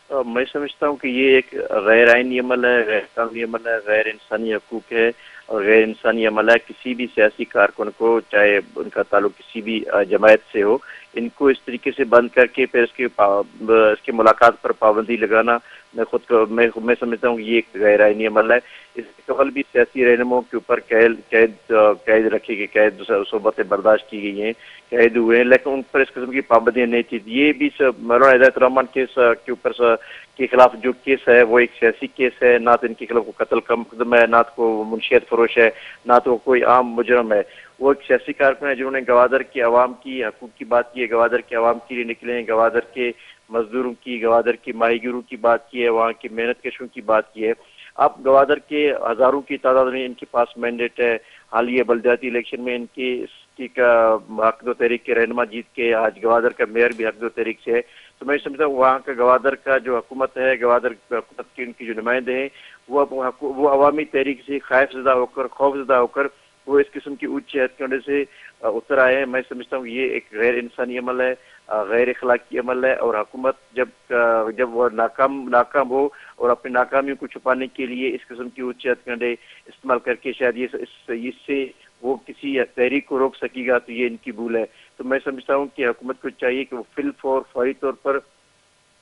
آ، میں سمجھتا ہوں کہ یہ ایک غیر آئینی عمل ہے، غیر قانونی عمل ہے، غیر انسانی حقوق ہے اور غیر انسانی عمل ہے۔ کسی بھی سیاسی کارکن کو، چاہے ان کا تعلق کسی بھی، آ، جماعت سے ہو، ان کو اس طریقے سے بند کر کے پھر اس کے پا-، اس کے ملاقات پر پابندی لگانا، میں خود کو، میں، میں سمجھتا ہوں کہ یہ ایک غیر آئینی عمل ہے۔ اس سے قبل بھی سیاسی رہنماؤں کے اوپر قید، قید، آ، قید رکھے گئے، قید صحبتیں برداشت کی گئی ہیں۔ قید ہوئے ہیں، لیکن ان پر اس قسم کی پابندیاں نہیں تھی۔ یہ بھی س-، مولانا ہدایت الرحمان کے س-، کے اوپر س-، کے خلاف جو کیس ہے، وہ ایک سیاسی کیس ہے، نہ تو ان کے خلاف کوئی قتل کا مقدمہ ہے، نہ تو کوئی منشیات فروش ہے، نہ تو کوئی عام مجرم ہے۔ وہ ایک سیاسی کارکن ہے، جنہوں نے گوادر کے عوام کی حقوق کی بات کی ہے، گوادر کے عوام کے لیے نکلے ہیں، گوادر کے مزدوروں کی، گوادر کے ماہی گیروں کی بات کی ہے، وہاں کے محنت کشوں کی بات کی ہے۔ آپ گوادر کے ہزاروں کی تعداد میں ان کے پاس مینڈیٹ ہے۔ حالیہ بلدیاتی الیکشن میں ان کے کی کا حق دو تحریک کے رہنما جیت کے آج گوادر کا میئر بھی حق دو تحریک سے ہے۔ تو میں سمجھتا ہوں وہاں کا گوادر کا جو حکومت ہے، گوادر حکومت کے ان کے جو نمائندے ہیں، وہ اب حکو-، وہ عوامی تحریک سے خائف زدہ ہو کر، خوف زدہ ہو کر وہ اس قسم کی اونچے ہتھکنڈے سے، آ، اتر آئے ہیں۔ میں سمجھتا ہوں یہ ایک غیر انسانی عمل ہے، آ، غیر اخلاقی عمل ہے اور حکومت جب، آ، جب وہ ناکام، ناکام ہو اور اپنی ناکامیوں کو چھپانے کے لیے اس قسم کی اونچے ہتھکنڈے استعمال کر کے شاید یہ س-، اس، اس سے وہ کسی تحریک کو روک سکے گا، تو یہ ان کی بھول ہے۔ تو میں سمجھتا ہوں کہ حکومت کو چاہیے کہ وہ فی الفور فوری طور پر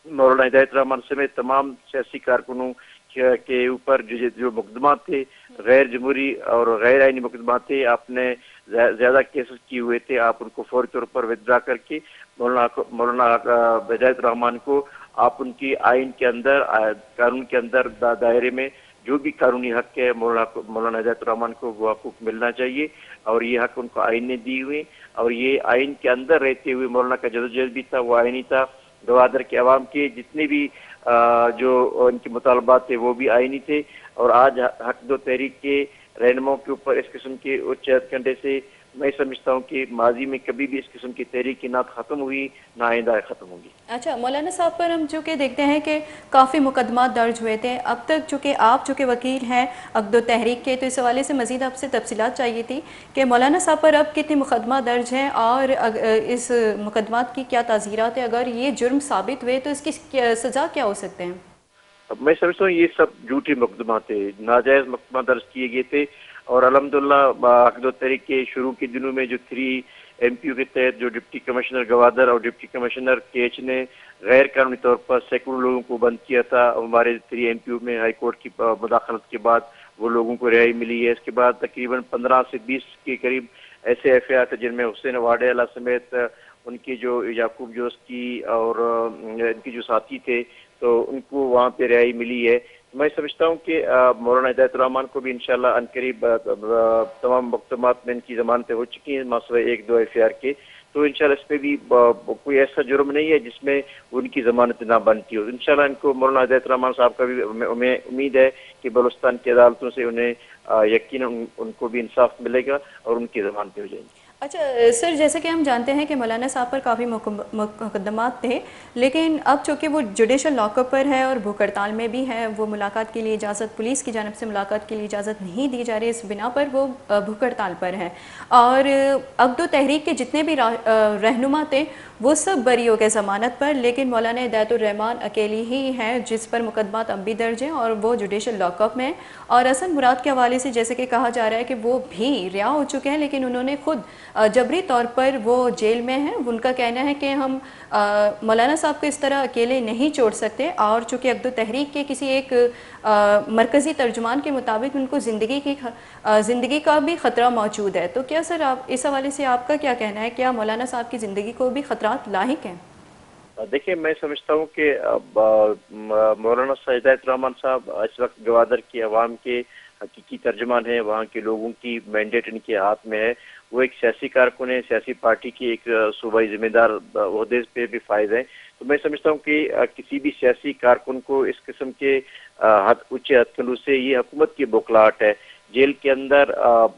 مولانا ہدایت الرحمان سمیت تمام سیاسی کارکنوں کے، کے اوپر جو، جو مقدمات تھے، غیر جمہوری اور غیر آئینی مقدمات تھے، آپ نے زیا-، زیادہ کیسز کیے ہوئے تھے، آپ ان کو فوری طور پر ودرا کر کے مولانا، مولانا، آ، ہدایت الرحمان کو آپ ان کی آئین کے اندر، آ، قانون کے اندر دا-، دائرے میں جو بھی قانونی حق ہے مولانا کو، مولانا ہدایت الرحمان کو وہ حقوق ملنا چاہیے اور یہ حق ان کو آئین نے دی ہوئے اور یہ آئین کے اندر رہتے ہوئے مولانا کا جدوجہد بھی تھا، وہ آئینی تھا۔ گوادر کے عوام کے جتنے بھی، آ، جو ان کے مطالبات تھے وہ بھی آئینی تھے اور آج حق دو تحریک کے رہنماؤں کے اوپر اس قسم کے اچ ہتھکنڈے سے میں سمجھتا ہوں کہ ماضی میں کبھی بھی اس قسم کی تحریک نہ ختم ہوئی، نہ آئندہ ختم ہوگی۔ اچھا، مولانا صاحب پر ہم چونکہ دیکھتے ہیں کہ کافی مقدمات درج ہوئے تھے۔ اب تک چونکہ آپ چونکہ وکیل ہیں اگدو تحریک کے، تو اس حوالے سے مزید آپ سے تفصیلات چاہیے تھی کہ مولانا صاحب پر اب کتنے مقدمات درج ہیں اور اگ-، اس مقدمات کی کیا تعزیرات ہیں؟ اگر یہ جرم ثابت ہوئے تو اس کی کیا سزا کیا ہو سکتے ہیں؟ اب میں سمجھتا ہوں یہ سب جھوٹے مقدمات تھے، ناجائز مقدمہ درج کیے گئے تھے اور الحمدللہ، آ، حق دو تحریک کے شروع کے دنوں میں جو تھری ایم پی او کے تحت جو ڈپٹی کمشنر گوادر اور ڈپٹی کمشنر کیچ نے غیر قانونی طور پر سینکڑوں لوگوں کو بند کیا تھا، ہمارے تھری ایم پی او میں ہائی کورٹ کی، آ، مداخلت کے بعد وہ لوگوں کو رہائی ملی ہے۔ اس کے بعد تقریباً پندرہ سے بیس کے قریب ایسے ایف آئی آر تھے جن میں حسین واڈیلا سمیت، آ، ان کے جو یعقوب جوسکی اور، آ، ان کے جو ساتھی تھے، تو ان کو وہاں پہ رہائی ملی ہے۔ تو میں سمجھتا ہوں کہ مولانا ہدایت الرحمان کو بھی انشاءاللہ عنقریب تمام مقدمات میں ان کی ضمانتیں ہو چکی ہیں، ماسوائے ایک دو ایف آئی آر کے۔ تو انشاءاللہ اس پہ بھی کوئی ایسا جرم نہیں ہے جس میں ان کی ضمانت نہ بنتی ہو۔ انشاءاللہ ان کو، مولانا ہدایت الرحمان صاحب کا بھی، ہمیں امید ہے کہ بلوچستان کی عدالتوں سے انہیں یقیناً ان کو بھی انصاف ملے گا اور ان کی ضمانتیں ہو جائیں گی۔ اچھا سر، جیسا کہ ہم جانتے ہیں کہ مولانا صاحب پر کافی مقدمات تھے، لیکن اب چونکہ وہ جوڈیشل لاک اپ پر ہے اور بھوک ہڑتال میں بھی ہے، وہ ملاقات کے لیے اجازت، پولیس کی جانب سے ملاقات کے لیے اجازت نہیں دی جا رہی، اس بنا پر وہ بھوک ہڑتال پر ہیں۔ اور اقد و تحریک کے جتنے بھی رہنما تھے، وہ سب بری ہو گئے ضمانت پر، لیکن مولانا ہدایت الرحمان اکیلی ہی ہیں جس پر مقدمات اب بھی درج ہیں اور وہ جوڈیشل لاک اپ میں ہیں۔ اور حسن مراد کے حوالے سے جیسے کہ کہا جا رہا ہے کہ وہ بھی رہا ہو چکے ہیں، لیکن انہوں نے خود جبری طور پر وہ جیل میں ہیں۔ ان کا کہنا ہے کہ ہم مولانا صاحب کو اس طرح اکیلے نہیں چھوڑ سکتے، اور چونکہ اقد و تحریک کے کسی ایک مرکزی ترجمان کے مطابق ان کو زندگی کی زندگی کا بھی خطرہ موجود ہے۔ تو کیا سر، آپ اس حوالے سے، آپ کا کیا کہنا ہے؟ کیا مولانا صاحب کی زندگی کو بھی خطرات لاحق ہیں؟ دیکھیں، میں سمجھتا ہوں کہ مولانا ہدایت الرحمان صاحب اس وقت گوادر کے عوام کے حقیقی ترجمان ہیں، وہاں کے لوگوں کی مینڈیٹ ان کے ہاتھ میں ہے۔ وہ ایک سیاسی کارکن ہیں، سیاسی پارٹی کے ایک صوبائی ذمہ دار عہدے پہ بھی فائز ہیں۔ تو میں سمجھتا ہوں کہ کسی بھی سیاسی کارکن کو اس قسم کے اونچے ہتھکنڈوں سے، یہ حکومت کی بوکھلاہٹ ہے۔ جیل کے اندر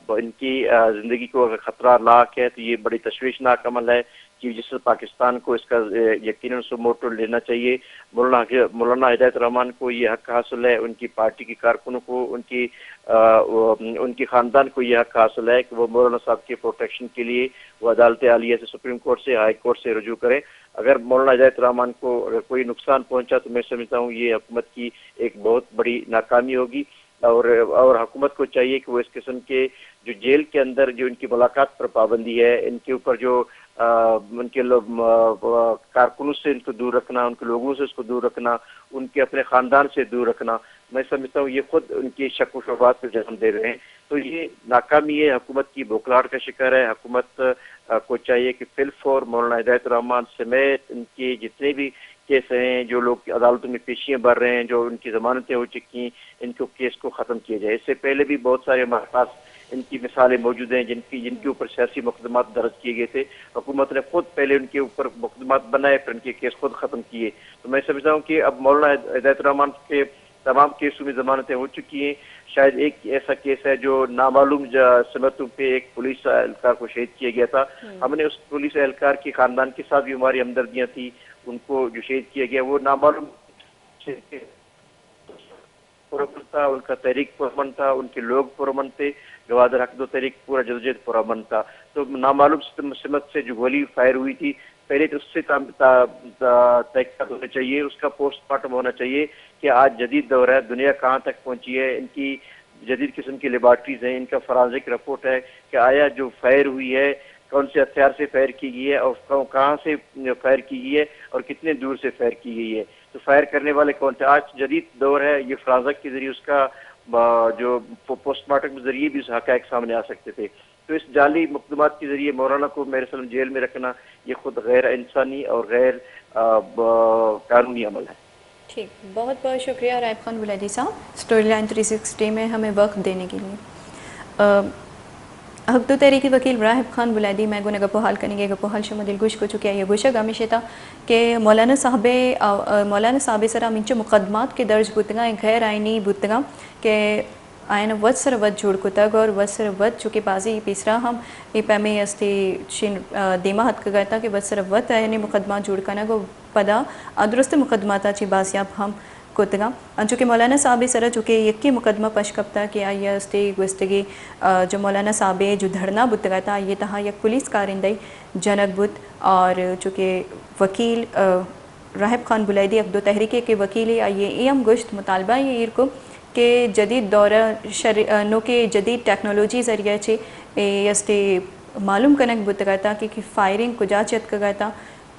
ان کی زندگی کو اگر خطرہ لاحق ہے تو یہ بڑی تشویشناک عمل ہے۔ چیف جسٹس پاکستان کو اس کا یقیناً سو موٹو لینا چاہیے۔ مولانا ہدایت الرحمان کو یہ حق حاصل ہے، ان کی پارٹی کے کارکنوں کو، ان کی ان کے خاندان کو یہ حق حاصل ہے کہ وہ مولانا صاحب کے پروٹیکشن کے لیے وہ عدالت عالیہ سے، سپریم کورٹ سے، ہائی کورٹ سے رجوع کریں۔ اگر مولانا ہدایت الرحمان کو اگر کوئی نقصان پہنچا تو میں سمجھتا ہوں یہ حکومت کی ایک بہت بڑی ناکامی ہوگی۔ اور اور حکومت کو چاہیے کہ وہ اس قسم کے جو جیل کے اندر جو ان کی ملاقات پر پابندی ہے، ان کے اوپر جو ان کے کارکنوں سے ان کو دور رکھنا، ان کے لوگوں سے اس کو دور رکھنا، ان کے اپنے خاندان سے دور رکھنا، میں سمجھتا ہوں یہ خود ان کے شک و شبہات کو جنم دے رہے ہیں۔ تو یہ ناکامی ہے، حکومت کی بوکھلاہٹ کا شکار ہے۔ حکومت کو چاہیے کہ فی الفور مولانا ہدایت الرحمان سمیت ان کے جتنے بھی کیس ہیں، جو لوگ عدالتوں میں پیشیاں بھر رہے ہیں، جو ان کی ضمانتیں ہو چکی ہیں، ان کو، کیس کو ختم کیا جائے۔ اس سے پہلے بھی بہت سارے ہمارے پاس ان کی مثالیں موجود ہیں، جن کی جن کے اوپر سیاسی مقدمات درج کیے گئے تھے۔ حکومت نے خود پہلے ان کے اوپر مقدمات بنائے، پھر ان کے کیس خود ختم کیے۔ تو میں سمجھتا ہوں کہ اب مولانا ہدایت الرحمان کے تمام کیسوں میں ضمانتیں ہو چکی ہیں۔ شاید ایک ایسا کیس ہے جو نامعلوم سمتوں پہ ایک پولیس اہلکار کو شہید کیا گیا تھا۔ ہم نے اس پولیس اہلکار کے خاندان کے ساتھ بھی ہماری ہمدردیاں تھی، ان کو جو شہید کیا گیا وہ نامعلوم پرامن تھا، ان کا تحریک پرامن تھا، ان کے لوگ پرامن تھے، گوادر حق دو تحریک پورا جدوجہد پرامن تھا۔ تو نامعلوم سمت سے جو گولی فائر ہوئی تھی، پہلے تو اس سے تحقیقات ہونا چاہیے، اس کا پوسٹ مارٹم ہونا چاہیے کہ آج جدید دور ہے، دنیا کہاں تک پہنچی ہے، ان کی جدید قسم کی لیبارٹریز ہیں، ان کا فورانزک رپورٹ ہے کہ آیا جو فائر ہوئی ہے کون سے ہتھیار سے فائر کی گئی ہے اور کہاں سے فائر کی گئی ہے اور کتنے دور سے فائر کی گئی ہے۔ تو فائر کرنے والے کون تھے؟ آج جدید دور ہے، یہ فورانزک کے ذریعے اس کا جو پوسٹ مارٹم کے ذریعے بھی اس حقائق سامنے آ سکتے تھے۔ تو اس جعلی مقدمات کے ذریعے مولانا کو میرے سمجھ جیل میں رکھنا یہ خود غیر انسانی اور غیر قانونی عمل ہے۔ ٹھیک، بہت بہت شکریہ رائب خان بلیدی صاحب، اسٹوری لائن تھری سکسٹی میں ہمیں وقت دینے کے لیے۔ حق دو تحریک وکیل رائب خان بلیدی، میں گوں گپ و حال کنگے، گپ و حال شما دلگوش کو چکے آئی گوشگ ہمیشہ تھا کہ مولانا صاحب، مولانا صاحب سرا ہمینچو مقدمات کے درج بوتگاں، غیر آئینی بوتگاں کہ آیان وت سر وت جوڑ کتگ اور وت سر وت چونکہ بازی پیسرا ہم اے پیمیں استی چین دیما اتکگ اتاں کہ وت سر وت آیانی مقدمہ جوڑ کنگ و پدا آ درست مقدماتا چی بازیاب ہم کتگاں۔ انچو کہ مولانا صاحب سرا چونکہ یکے مقدمہ پش کپتا کہ آئی استی گوستگی جو مولانا صاحب جو دھرنا بوتگ اتاں آئی تہا یک پولیس کارندہ جنگ بوت اور چونکہ وکیل راہب خان بلیدی اگدو تحریک ء کہ وکیلے آئی ء اے ہم گوشت، مطالبہ ء ایر کو کہ جدید دور ء شر-، نوکیں جدید ٹیکنالوجی ذریعہ چہ اے استے معلوم کنگ بوتگ اتاں کہ، کہ فائرنگ کجا چہ اتکگ اتاں،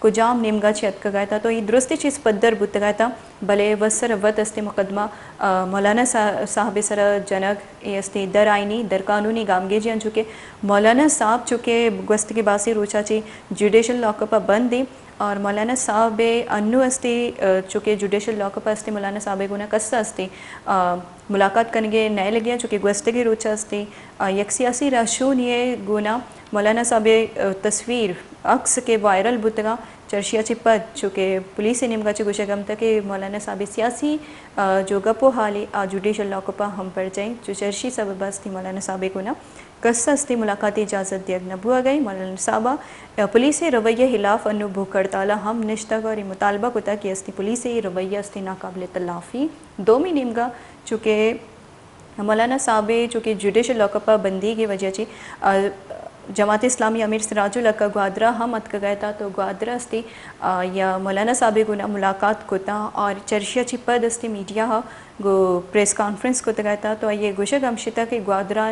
کجام نیمگا چہ اتکگ اتاں، تو اے درستیں چیز پدر بوتگ اتاں، بلے وت سر وت استے مقدمہ، آ، مولانا صا-، صاحب سر جنگ اے استے در آئینی، در قانونی گامگیجی انچو کہ مولانا صاحب چونکہ گوستگیں بازیں روچا چہ جوڈیشل لاک اپ ء بند ایں، اور مولانا صاحب انو استی، آ، چونکہ جوڈیشل لاک اپ استی، مولانا صاحب گونا کس استی، آ، ملاقات کنگے نئے لگیا، چونکہ گوستگی روچ استی، آ، یک سیاسی رہشونی گونا مولانا صاحب، آ، تصویر، عکس کے وائرل بوتگا، چرشیا چی پد، چونکہ پولیس نیمگا چی گوشگ ہمتا کہ مولانا صاحب سیاسی، آ، جو گپ و حالی آ جوڈیشل لاک اپا ہم پر جائیں، جو چرشی سبب استی مولانا صاحب گونا کس استی ملاقات اجازت دیگ نہ بوگ ء۔ مولانا صاحب ء پولیس ء رویہ ء ہلاف انو بھوک ہڑتال ء ہم نشتگ اور اے مطالبہ کتگ کہ استی پولیس ء رویہ استی ناقابل تلافی۔ دومی نیمگا چونکہ مولانا صاحب ء چونکہ جوڈیشل لاک اپ ء بندیگ ء وجہ چی، آ، جماعت اسلامی امیر سراج الحق ء گوادرا ہم اتکگ ء تا تو گوادرا استی، آ، یا مولانا صاحب ء گونا ملاقات کتا اور چرشیا چی پد استی میڈیا ء گوں پریس کانفرنس کتگ ء تا تو آئی ء گوشگ ہم شتا کہ گوادرا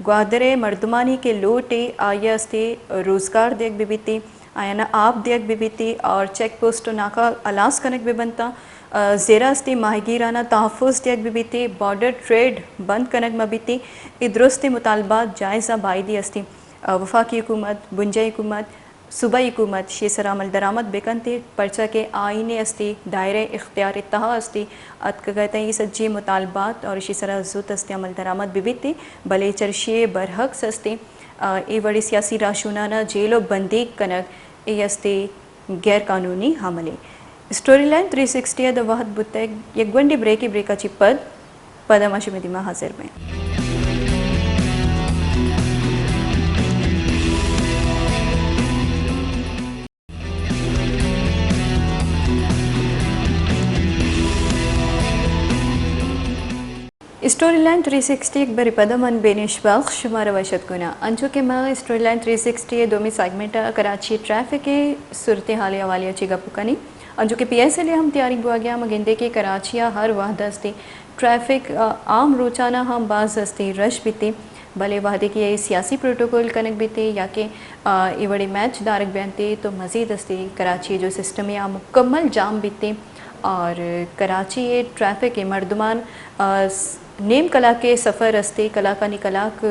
گوادر ء مردمانی کہ لوٹ ء آئی ء استی روزگار دیگ بہ بیتی، آیانا آپ دیگ بہ بیتی اور چیک پوسٹ و ناکہ ہلاس کنگ بہ بنتا، آ، زیرا استی ماہیگیرانا تحفظ دیگ بہ بیتی، بارڈر ٹریڈ بند کنگ مہ بیتی، اے درستی مطالبات جائز ء بائدی استی، آ، وفاقی حکومت، بنجاہی حکومت، صوبائی حکومت شی سرا عمل درآمد بکنت، پرچا کہ آئین استی دائرہ اختیار تہا استی، اتکگ ء تہ اے سجی مطالبات اور شی سرا زوت استی عمل درآمد بہ بیت، بلے چرشی برعکس استی، آ، اے وڑی سیاسی راہشونانا جیل و بندیگ کنگ اے استی غیر قانونی عملے۔ اسٹوری لائن تھری سکسٹی ء دو وہد بوتگ، یک گونڈی بریکے، بریکا چی پد پدا ما شمئے دیما حاضر بیں۔ اسٹوری لائن تھری سکسٹی یک بری پدا من بینش بخش شمارا وش اتک کناں۔ انچو کہ ما اسٹوری لائن تھری سکسٹی ء دومی سیگمنٹ ء کراچی ٹریفک ء صورتحال ء حوالے ء چہ گپ کنیں، انچو کہ پی ایس ایل ء ہم تیاری بوگیا، ما گندے کہ کراچی ء ہر وہد استی ٹریفک، آ، عام روچانا ہم باز استی رش بیتی، بلے وہدے کہ اے سیاسی پروٹوکول کنگ بیتی یا کہ، آ، اے وڑی میچ دارگ بیانتی تو مزید استی کراچی جو سسٹم ء آ مکمل جام بیتی اور کراچی ء ٹریفک ء مردمان، آ، س-، نیم کلاک ء سفر استی، کلاکانی کلاک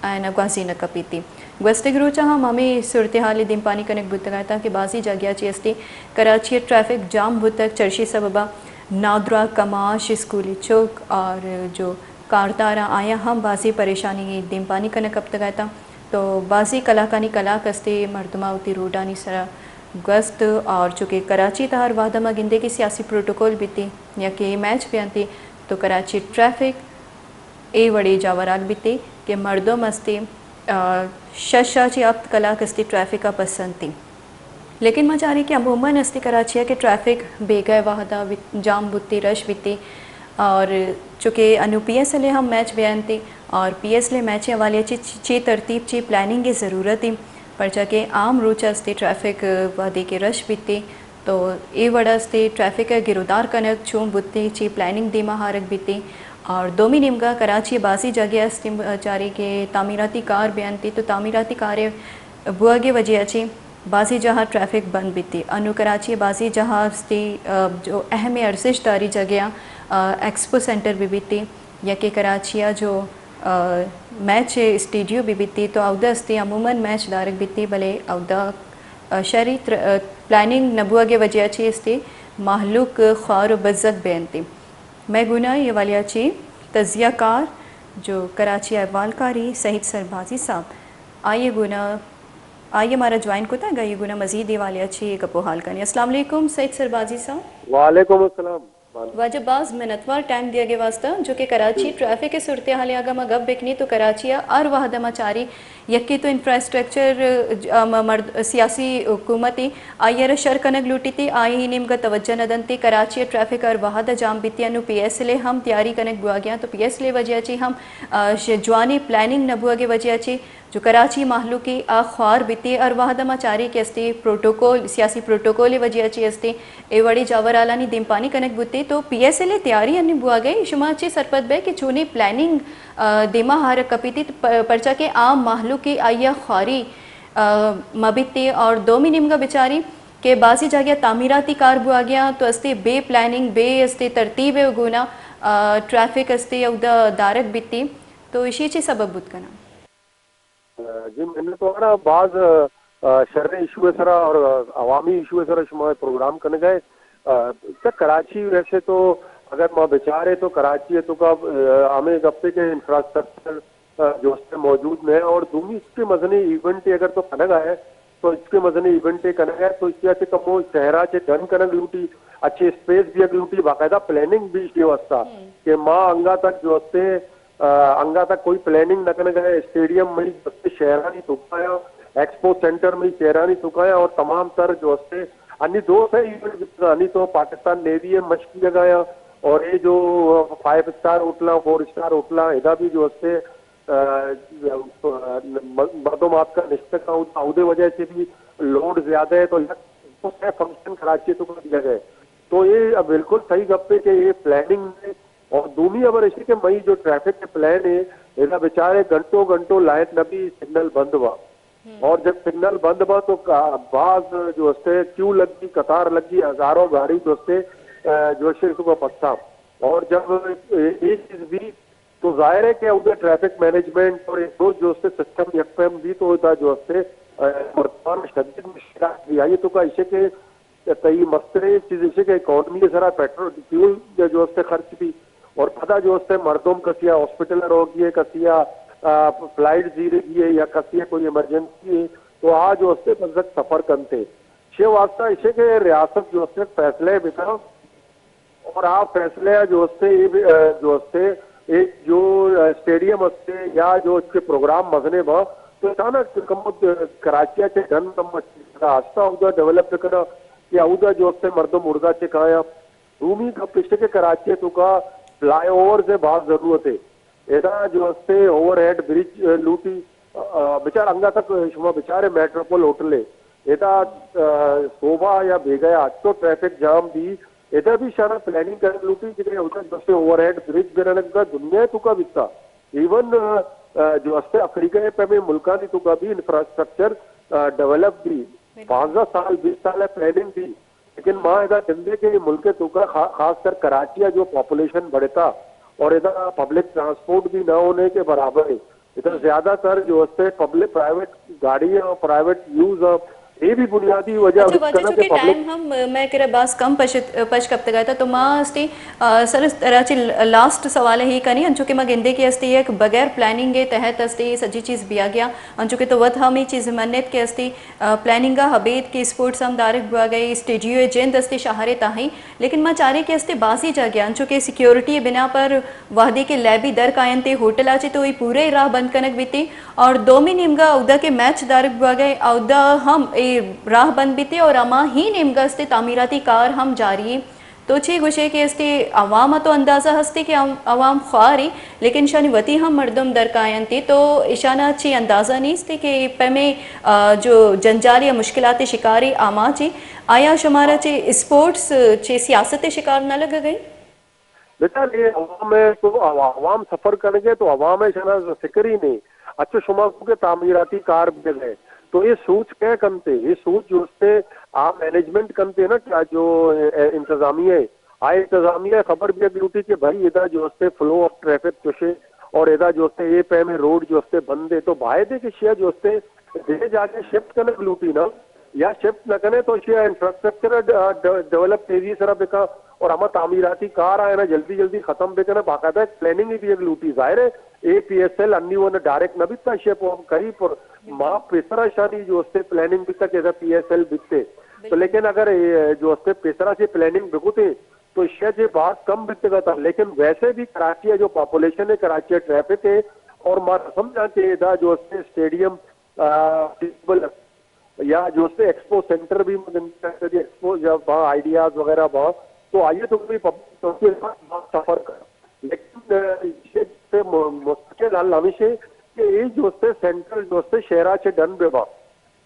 آیانا گوازی نہ کپیتی۔ گوستگیں روچا ہم ہمے صورتحال ء دیمپانی کنگ بوتگ اتاں کہ بازی جاگہا چی استی کراچی ء ٹریفک جام بوتگ، چرشی سببا نادراہ کماش، اسکولی چک اور جو کارداراں آیاں ہم بازی پریشانی دیمپانی کنگ کپتگ اتاں۔ تو بازی کلاکانی کلاک استی مردماں وتی روڈانی سرا گوست اور چونکہ کراچی تہا ہر وہدا ما گندے کہ سیاسی پروٹوکول بیتی یا کہ میچ بیانتی تو کراچی ٹریفک اے وڑی جاورال بیتی کہ مردم استی، آ، شش ء چہ ہپت کلاک استی ٹریفک ء پسنتی۔ لیکن ما چاری کہ عموماً استی کراچی ء کہ ٹریفک بیگہ ء وہدا بیت-، جام بوتی، رش بیتی اور چونکہ انو پی ایس ایل ء ہم میچ بیانتی اور پی ایس ایل ء میچ ء حوالے چی، چی ترتیب، چی پلاننگ ء ضرورت ء، پرچا کہ عام روچ استی ٹریفک وہدے کہ رش بیتی تو اے وڑ استی ٹریفک ء گرودار کنگ چون بوتی، چی پلاننگ دیما ہارگ بیتی۔ اور دومی نیمگا کراچی ء بازی جاگہ استی چاری کہ تعمیراتی کار بیانتی تو تعمیراتی کار ء بوگ ء وجہ ء چی بازی جاہ ٹریفک بند بیتی۔ انو کراچی ء بازی جاہ استی، آ، جو اہم ارزش داری جگہ آ، آ، ایکسپو سینٹر بہ بیتی یا کہ کراچی ء جو، آ، میچ اسٹیڈیو بہ بیتی تو اودا استی عموماً میچ دارگ بیتی، بلے اودا، آ، شری تر-، آ، پلاننگ نہ بوگ ء وجہ چی استی مہلوک خوار و بزگ بینتی۔ مئے گونا اے حوالے ء چی تجزیہ کار جو کراچی ء احوال کاری سعید سربازی صاحب، آئی ء گونا، آئی ء مارا جوائن کتا، گا اے گونا مزید اے حوالے ء چی گپ و حال کنی۔ السلام علیکم سعید سربازی صاحب۔ وعلیکم السلام۔ واجہ باز منتوار ٹائم دیگ ء واسطہ، جو کہ کراچی ٹریفک ء صورتحال ء اگاں ما گپ بکنی تو کراچی ء ہر وہد ء ما چاری یکے تو انفراسٹرکچر، ء، م-، مرد-، سیاسی حکومت ء آئی ء را شر کنگ لوٹیتی، آئی نیمگا توجہ نہ دنتی۔ کراچی ء ٹریفک ہر وہد ء جام بیتی، انو پی ایس ایل ء ہم تیاری کنگ بوگیاں تو پی ایس ایل ء وجہ چی ہم، ء، ش-، جوانی پلاننگ نہ بوگ ء وجہ چی جو کراچی مہلوکی آ خوار بیتی، ہر وہد ء ما چاری کہ استی پروٹوکول، سیاسی پروٹوکول ء وجہ چی استی اے وڑی جاورالانی دیمپانی کنگ بوتی تو پی ایس ایل ء تیاری ہنی بوگ ء شما چی سرپد بئے کہ چونی پلاننگ، ء، دیما ہارگ کپیتی پ-، پرچا کہ عام مہلوکی آئی ء خواری، ء، مہ بیتی اور دومی نیمگا بچاری کہ بازی جاگہ تعمیراتی کار بوگیاں تو استی بے پلاننگ، بے استی ترتیب ء گونا، ء، ٹریفک استی اودا دارگ بیتی تو اشی چی سبب بوت کناں؟ جی، منتوار آں۔ باز، آ، آ، شریں ایشو ءِ سرا اور عوامی ایشو ءِ سرا شما پروگرام کنگ ءَ۔ آ، چہ کراچی ویسے تو اگر ما بچارے تو کراچی ءِ توکا، آ، ہمے گپے کہ انفراسٹرکچر، آ، جو است موجود نہ ایں، اور دومی اس کے مزنیں ایونٹ اگر تو کنگ ءَ ئے تو اس کے مزنیں ایونٹ کنگ ءَ ئے تو اس کے کمو شہرا چہ ڈن کنگ لوٹی، اچھے اسپیس بیگ لوٹی، باقاعدہ پلاننگ بھی اس کے واسطہ کہ ما انگا تک جو استے آ، انگا تک کوئی پلاننگ نہ کنگ ءَ، اسٹیڈیم مئی بس شہرانی توکا یا ایکسپو سینٹر مئی شہرانی توکا یا اور تمام تر جو استے انی دو سے ایونٹ بیتگا، انی تو پاکستان نیوی ءِ مشق کیگ ءَ یا اور اے جو فائیو اسٹار ہوٹلاں، فور اسٹار ہوٹلاں، ادا بھی جو استے، آ، م-، مردم آتکا نشتگ اَں، اودے وجہ سے بھی لوڈ زیادہ ایں، تو یک دو سے فنکشن کراچی ءِ توکا دیگ ءَ ایں۔ تو اے بالکل صحیح گپ ایں کہ اے پلاننگ ایں۔ اور دومی خبر ایشی کہ مئی جو ٹریفک ءِ پلان ایں، ادا بچارے گھنٹوں گھنٹوں لائٹ نہ بی، سگنل بند با۔ اور جب سگنل بند با تو کا-، باز جو استے کیو لگی، قطار لگی، ہزاروں گاڑی جو استے، آ، جو استے اس کو پسا۔ اور جب اے، اے چیز بی تو ظاہر ایں کہ اودا ٹریفک مینجمنٹ اور ایک دو جو استے سسٹم یک پیم بی تو ادا جو استے، آ، مردمان شدید مشکلات بی۔ آئی توکا ایشی کہ تئی مستریں چیز ایش کہ اکانومی ءِ سرا پیٹرول فیول جو استے خرچ بی اور پدا جو استے مردم کسیا ہاسپٹل ءَ روگی ایں، کسیا، آ، فلائٹ زیرگی ایں یا کسیا کوئی ایمرجنسی ایں تو آ جو استے بزگ سفر کنتے۔ چہ واسطہ ایش کہ ریاست جو استے فیصلے بکن اور آ فیصلہ جو استے، اے، آ، جو استے، اے جو، آ، اسٹیڈیم استے یا جو اس کے پروگرام مزنے با، تو اچانک کمو کراچی ءَ چہ ڈن کم ہستا اودا ڈیولپ بکنا کہ اودا جو استے مردم اردا چہ کایاں۔ دومی گپ ایش کہ کراچی ءِ توکا فلائی اوورز ءِ باز ضرورت ایں۔ ادا جو استے اوور ہیڈ برج، آ، لوٹی، آ، بچار انگا تک شما بچارے میٹروپول ہوٹل ایں۔ ادا، آ، صبح یا بیگاہ ءَ اچو ٹریفک جام بی، ادا بھی شانا پلاننگ کنگ لوٹی کہ اودا جو استے اوور ہیڈ برج بننگ کا دنیا ءِ توکا بیتا۔ ایون، آ، آ، جو استے افریقہ ءِ پیمیں ملکانی توکا بھی انفراسٹرکچر، آ، ڈیولپ بی۔ پانزدہ سال، بیست سال ءِ پلاننگ بی۔ لیکن ما ادا گندے کہ اے ملک ءِ توکا خا-، خاص کر کراچی ءَ جو پاپولیشن بڑھتا اور ادا پبلک ٹرانسپورٹ بھی نہ ہونے کے برابر ایں۔ ادا زیادہ تر جو استے پبلک پرائیویٹ گاڑی ایں اور پرائیویٹ یوز ایں۔ اے بھی بنیادی وجہ اچھا، واجہ، چونکہ ٹائم ہم، آ، مئے کرا باز کم پش، پش کپتگ ءَ، تو ما استی، آ، سر اس طرح چہ لاسٹ سوال ہی کنی، انچو کہ ما گندے کہ استی یک بغیر پلاننگ ءِ تحت استی سجی چیز بیا گیا، انچو کہ تو وت ہم اے چیز منت کہ استی آ، پلاننگ ءَ ابید کہ اسپورٹس ہم دارگ بوگ ءَ، اسٹیڈیو ءِ جند استی شہر ءِ تہا ایں، لیکن ما چاریں کہ استی بازیں جاگہ انچو کہ سیکیورٹی ءِ بنا پر وہدے کہ لیبی در کاینت ہوٹل ءَ چہ تو اے پورے راہ بند کنگ بیتی اور دومی نیمگا اودا کہ میچ دارگ بوگ ءَ اودا ہم اے راہ بند بیتی اور ہما ہی نیمگا استی تعمیراتی کار ہم جاری ایں۔ تو چے گوشے کہ استی عوام ءَ تو اندازہ ہستی کہ عوام، عوام خواری، لیکن اشانی وتی ہم مردم در کاینتی، تو اشانا چے اندازہ نیستی کہ اے پیمیں، آ، جو جنجال یا مشکلات شکاری آماچی، آیا شمارا چے اسپورٹس، چے سیاست شکار نہ لگگ ءَ؟ بچار اے عوام ءَ تو عوا-، عوام سفر کنگ ءَ تو عوام ءَ اشانا فکر ہی نہیں۔ اچھا شما کو کہ تعمیراتی کار بیگ ءَ تو اے سوچ کئے کنتے؟ اے سوچ جو استے آ مینجمنٹ کنتے نا، کیا جو، اے، انتظامیہ ہے، آ انتظامیہ خبر بیگ لوٹی کہ بھائی ادا جو استے فلو آف ٹریفک چوشے اور ادا جو استے اے پیمیں روڈ جو استے بند ہے، تو باید ہے کہ شیا جو استے دے جاگے شفٹ کنگ لوٹی نا، یا شفٹ نہ کنے تو شیا انفراسٹرکچر ڈ-، ڈ-، ڈیولپ تیزی سرا بکا اور ہما تعمیراتی کار آئے نا جلدی جلدی ختم بکنا، باقاعدہ ایک پلاننگ ہی بیگ لوٹی۔ ظاہر ہے اے پی ایس ایل انی ون ڈائریکٹ نہ بیتا، شے پہ ہم کری پر ما پیسرا شانی جو استے پلاننگ بیتا کہ ایسا پی ایس ایل بیتے۔ تو لیکن اگر اے جو استے پیسرا سے پلاننگ بکتے تو شے جے بہت کم بیتگا تھا، لیکن ویسے بھی کراچی ہے جو پاپولیشن ہے، کراچی ہے ٹریفک ہے، اور ما سمجھا کہ ادا جو استے اسٹیڈیم، آ، فیزیبل یا جو استے ایکسپو سینٹر بھی مدن ایکسپو یا وہاں آئیڈیاز وغیرہ وہاں تو آئیے تو بھی پبلک تو کے ساتھ بہت سفر کر۔ لیکن، آ، یہ سے م-، مستقل حل ہمیشہ کہ یہ جو استے سینٹر جو استے شہرا چے ڈن بے با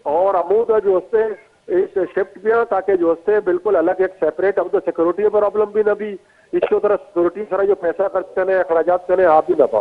اور ہمودا جو استے اس شفٹ بیا تاکہ جو استے بالکل الگ ایک سیپریٹ، اب تو سیکورٹی پرابلم بھی نہ بھی، اس کی طرح سیکورٹی سرا جو پیسہ خرچ کرنے، اخراجات کرنے، آپ بھی نہ پا۔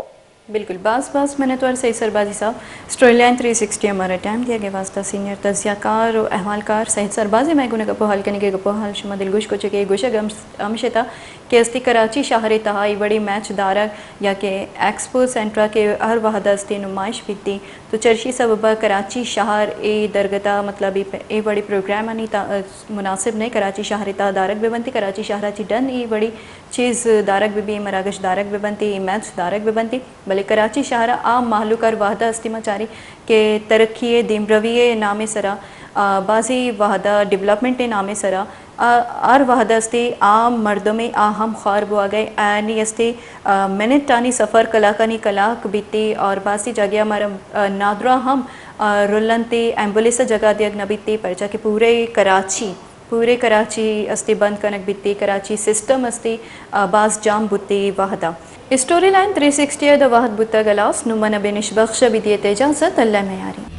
بالکل، باز باز منتوار سید سربازی صاحب، آسٹریلین تھری سکسٹی ہمارا ٹائم دیا گئے واسطہ۔ سینئر تجزیہ کار و احوال کار سید سربازی میں گنے گپو حال کرنے کے گپو حال شما دلگوش کو چکے گوشگ ہم، ہمیشہ تھا کہ استی کراچی شہر ءِ تہا اے وڑیں میچ دارگ یا کہ ایکسپو سینٹر ءَ کہ ہر وہد ءَ استی نمائش بیتی، تو چرشی سبب ءَ کراچی شہر اے درگت ءَ مطلب اے پ-، اے وڑیں پروگرامانی تا-، مناسب نہ کراچی شہر ءِ تہا دارگ بہ بنتی، کراچی شہر ءَ چی ڈن اے وڑیں چیز دارگ بہ بی، مراگش دارگ بہ بنتی، اے میچ دارگ بہ بنتی، بلے کراچی شہر ءَ عام مہلوک ہر وہد ءَ استی ما چاری کہ ترقی ءِ دیمروی ءِ نام ءِ سرا، آ، بازی وہد ءَ ڈیولپمنٹ ءِ نام ءِ سرا، آ، ہر وہد ءَ استی عام مردم ءِ آ ہم خوار بوگ ءَ آنی استی، آ، منٹ آنی سفر کلاکانی کلاک بیتی اور بازی جاگہ ءَ مارا، آ، نادراہ ہم، آ، رلنتی ایمبولینس ءَ جگہ دیگ نہ بیتی، پرچا کہ پورے کراچی، پورے کراچی استی بند کنگ بیتی، کراچی سسٹم استی، آ، باز جام بوتی وہد ءَ۔ اسٹوری لائن تھری سکسٹی ءَ دو وہد بوتگ ہلاس، نوں من بینش بخش ءَ بدیت اجازت، اللہ میاری۔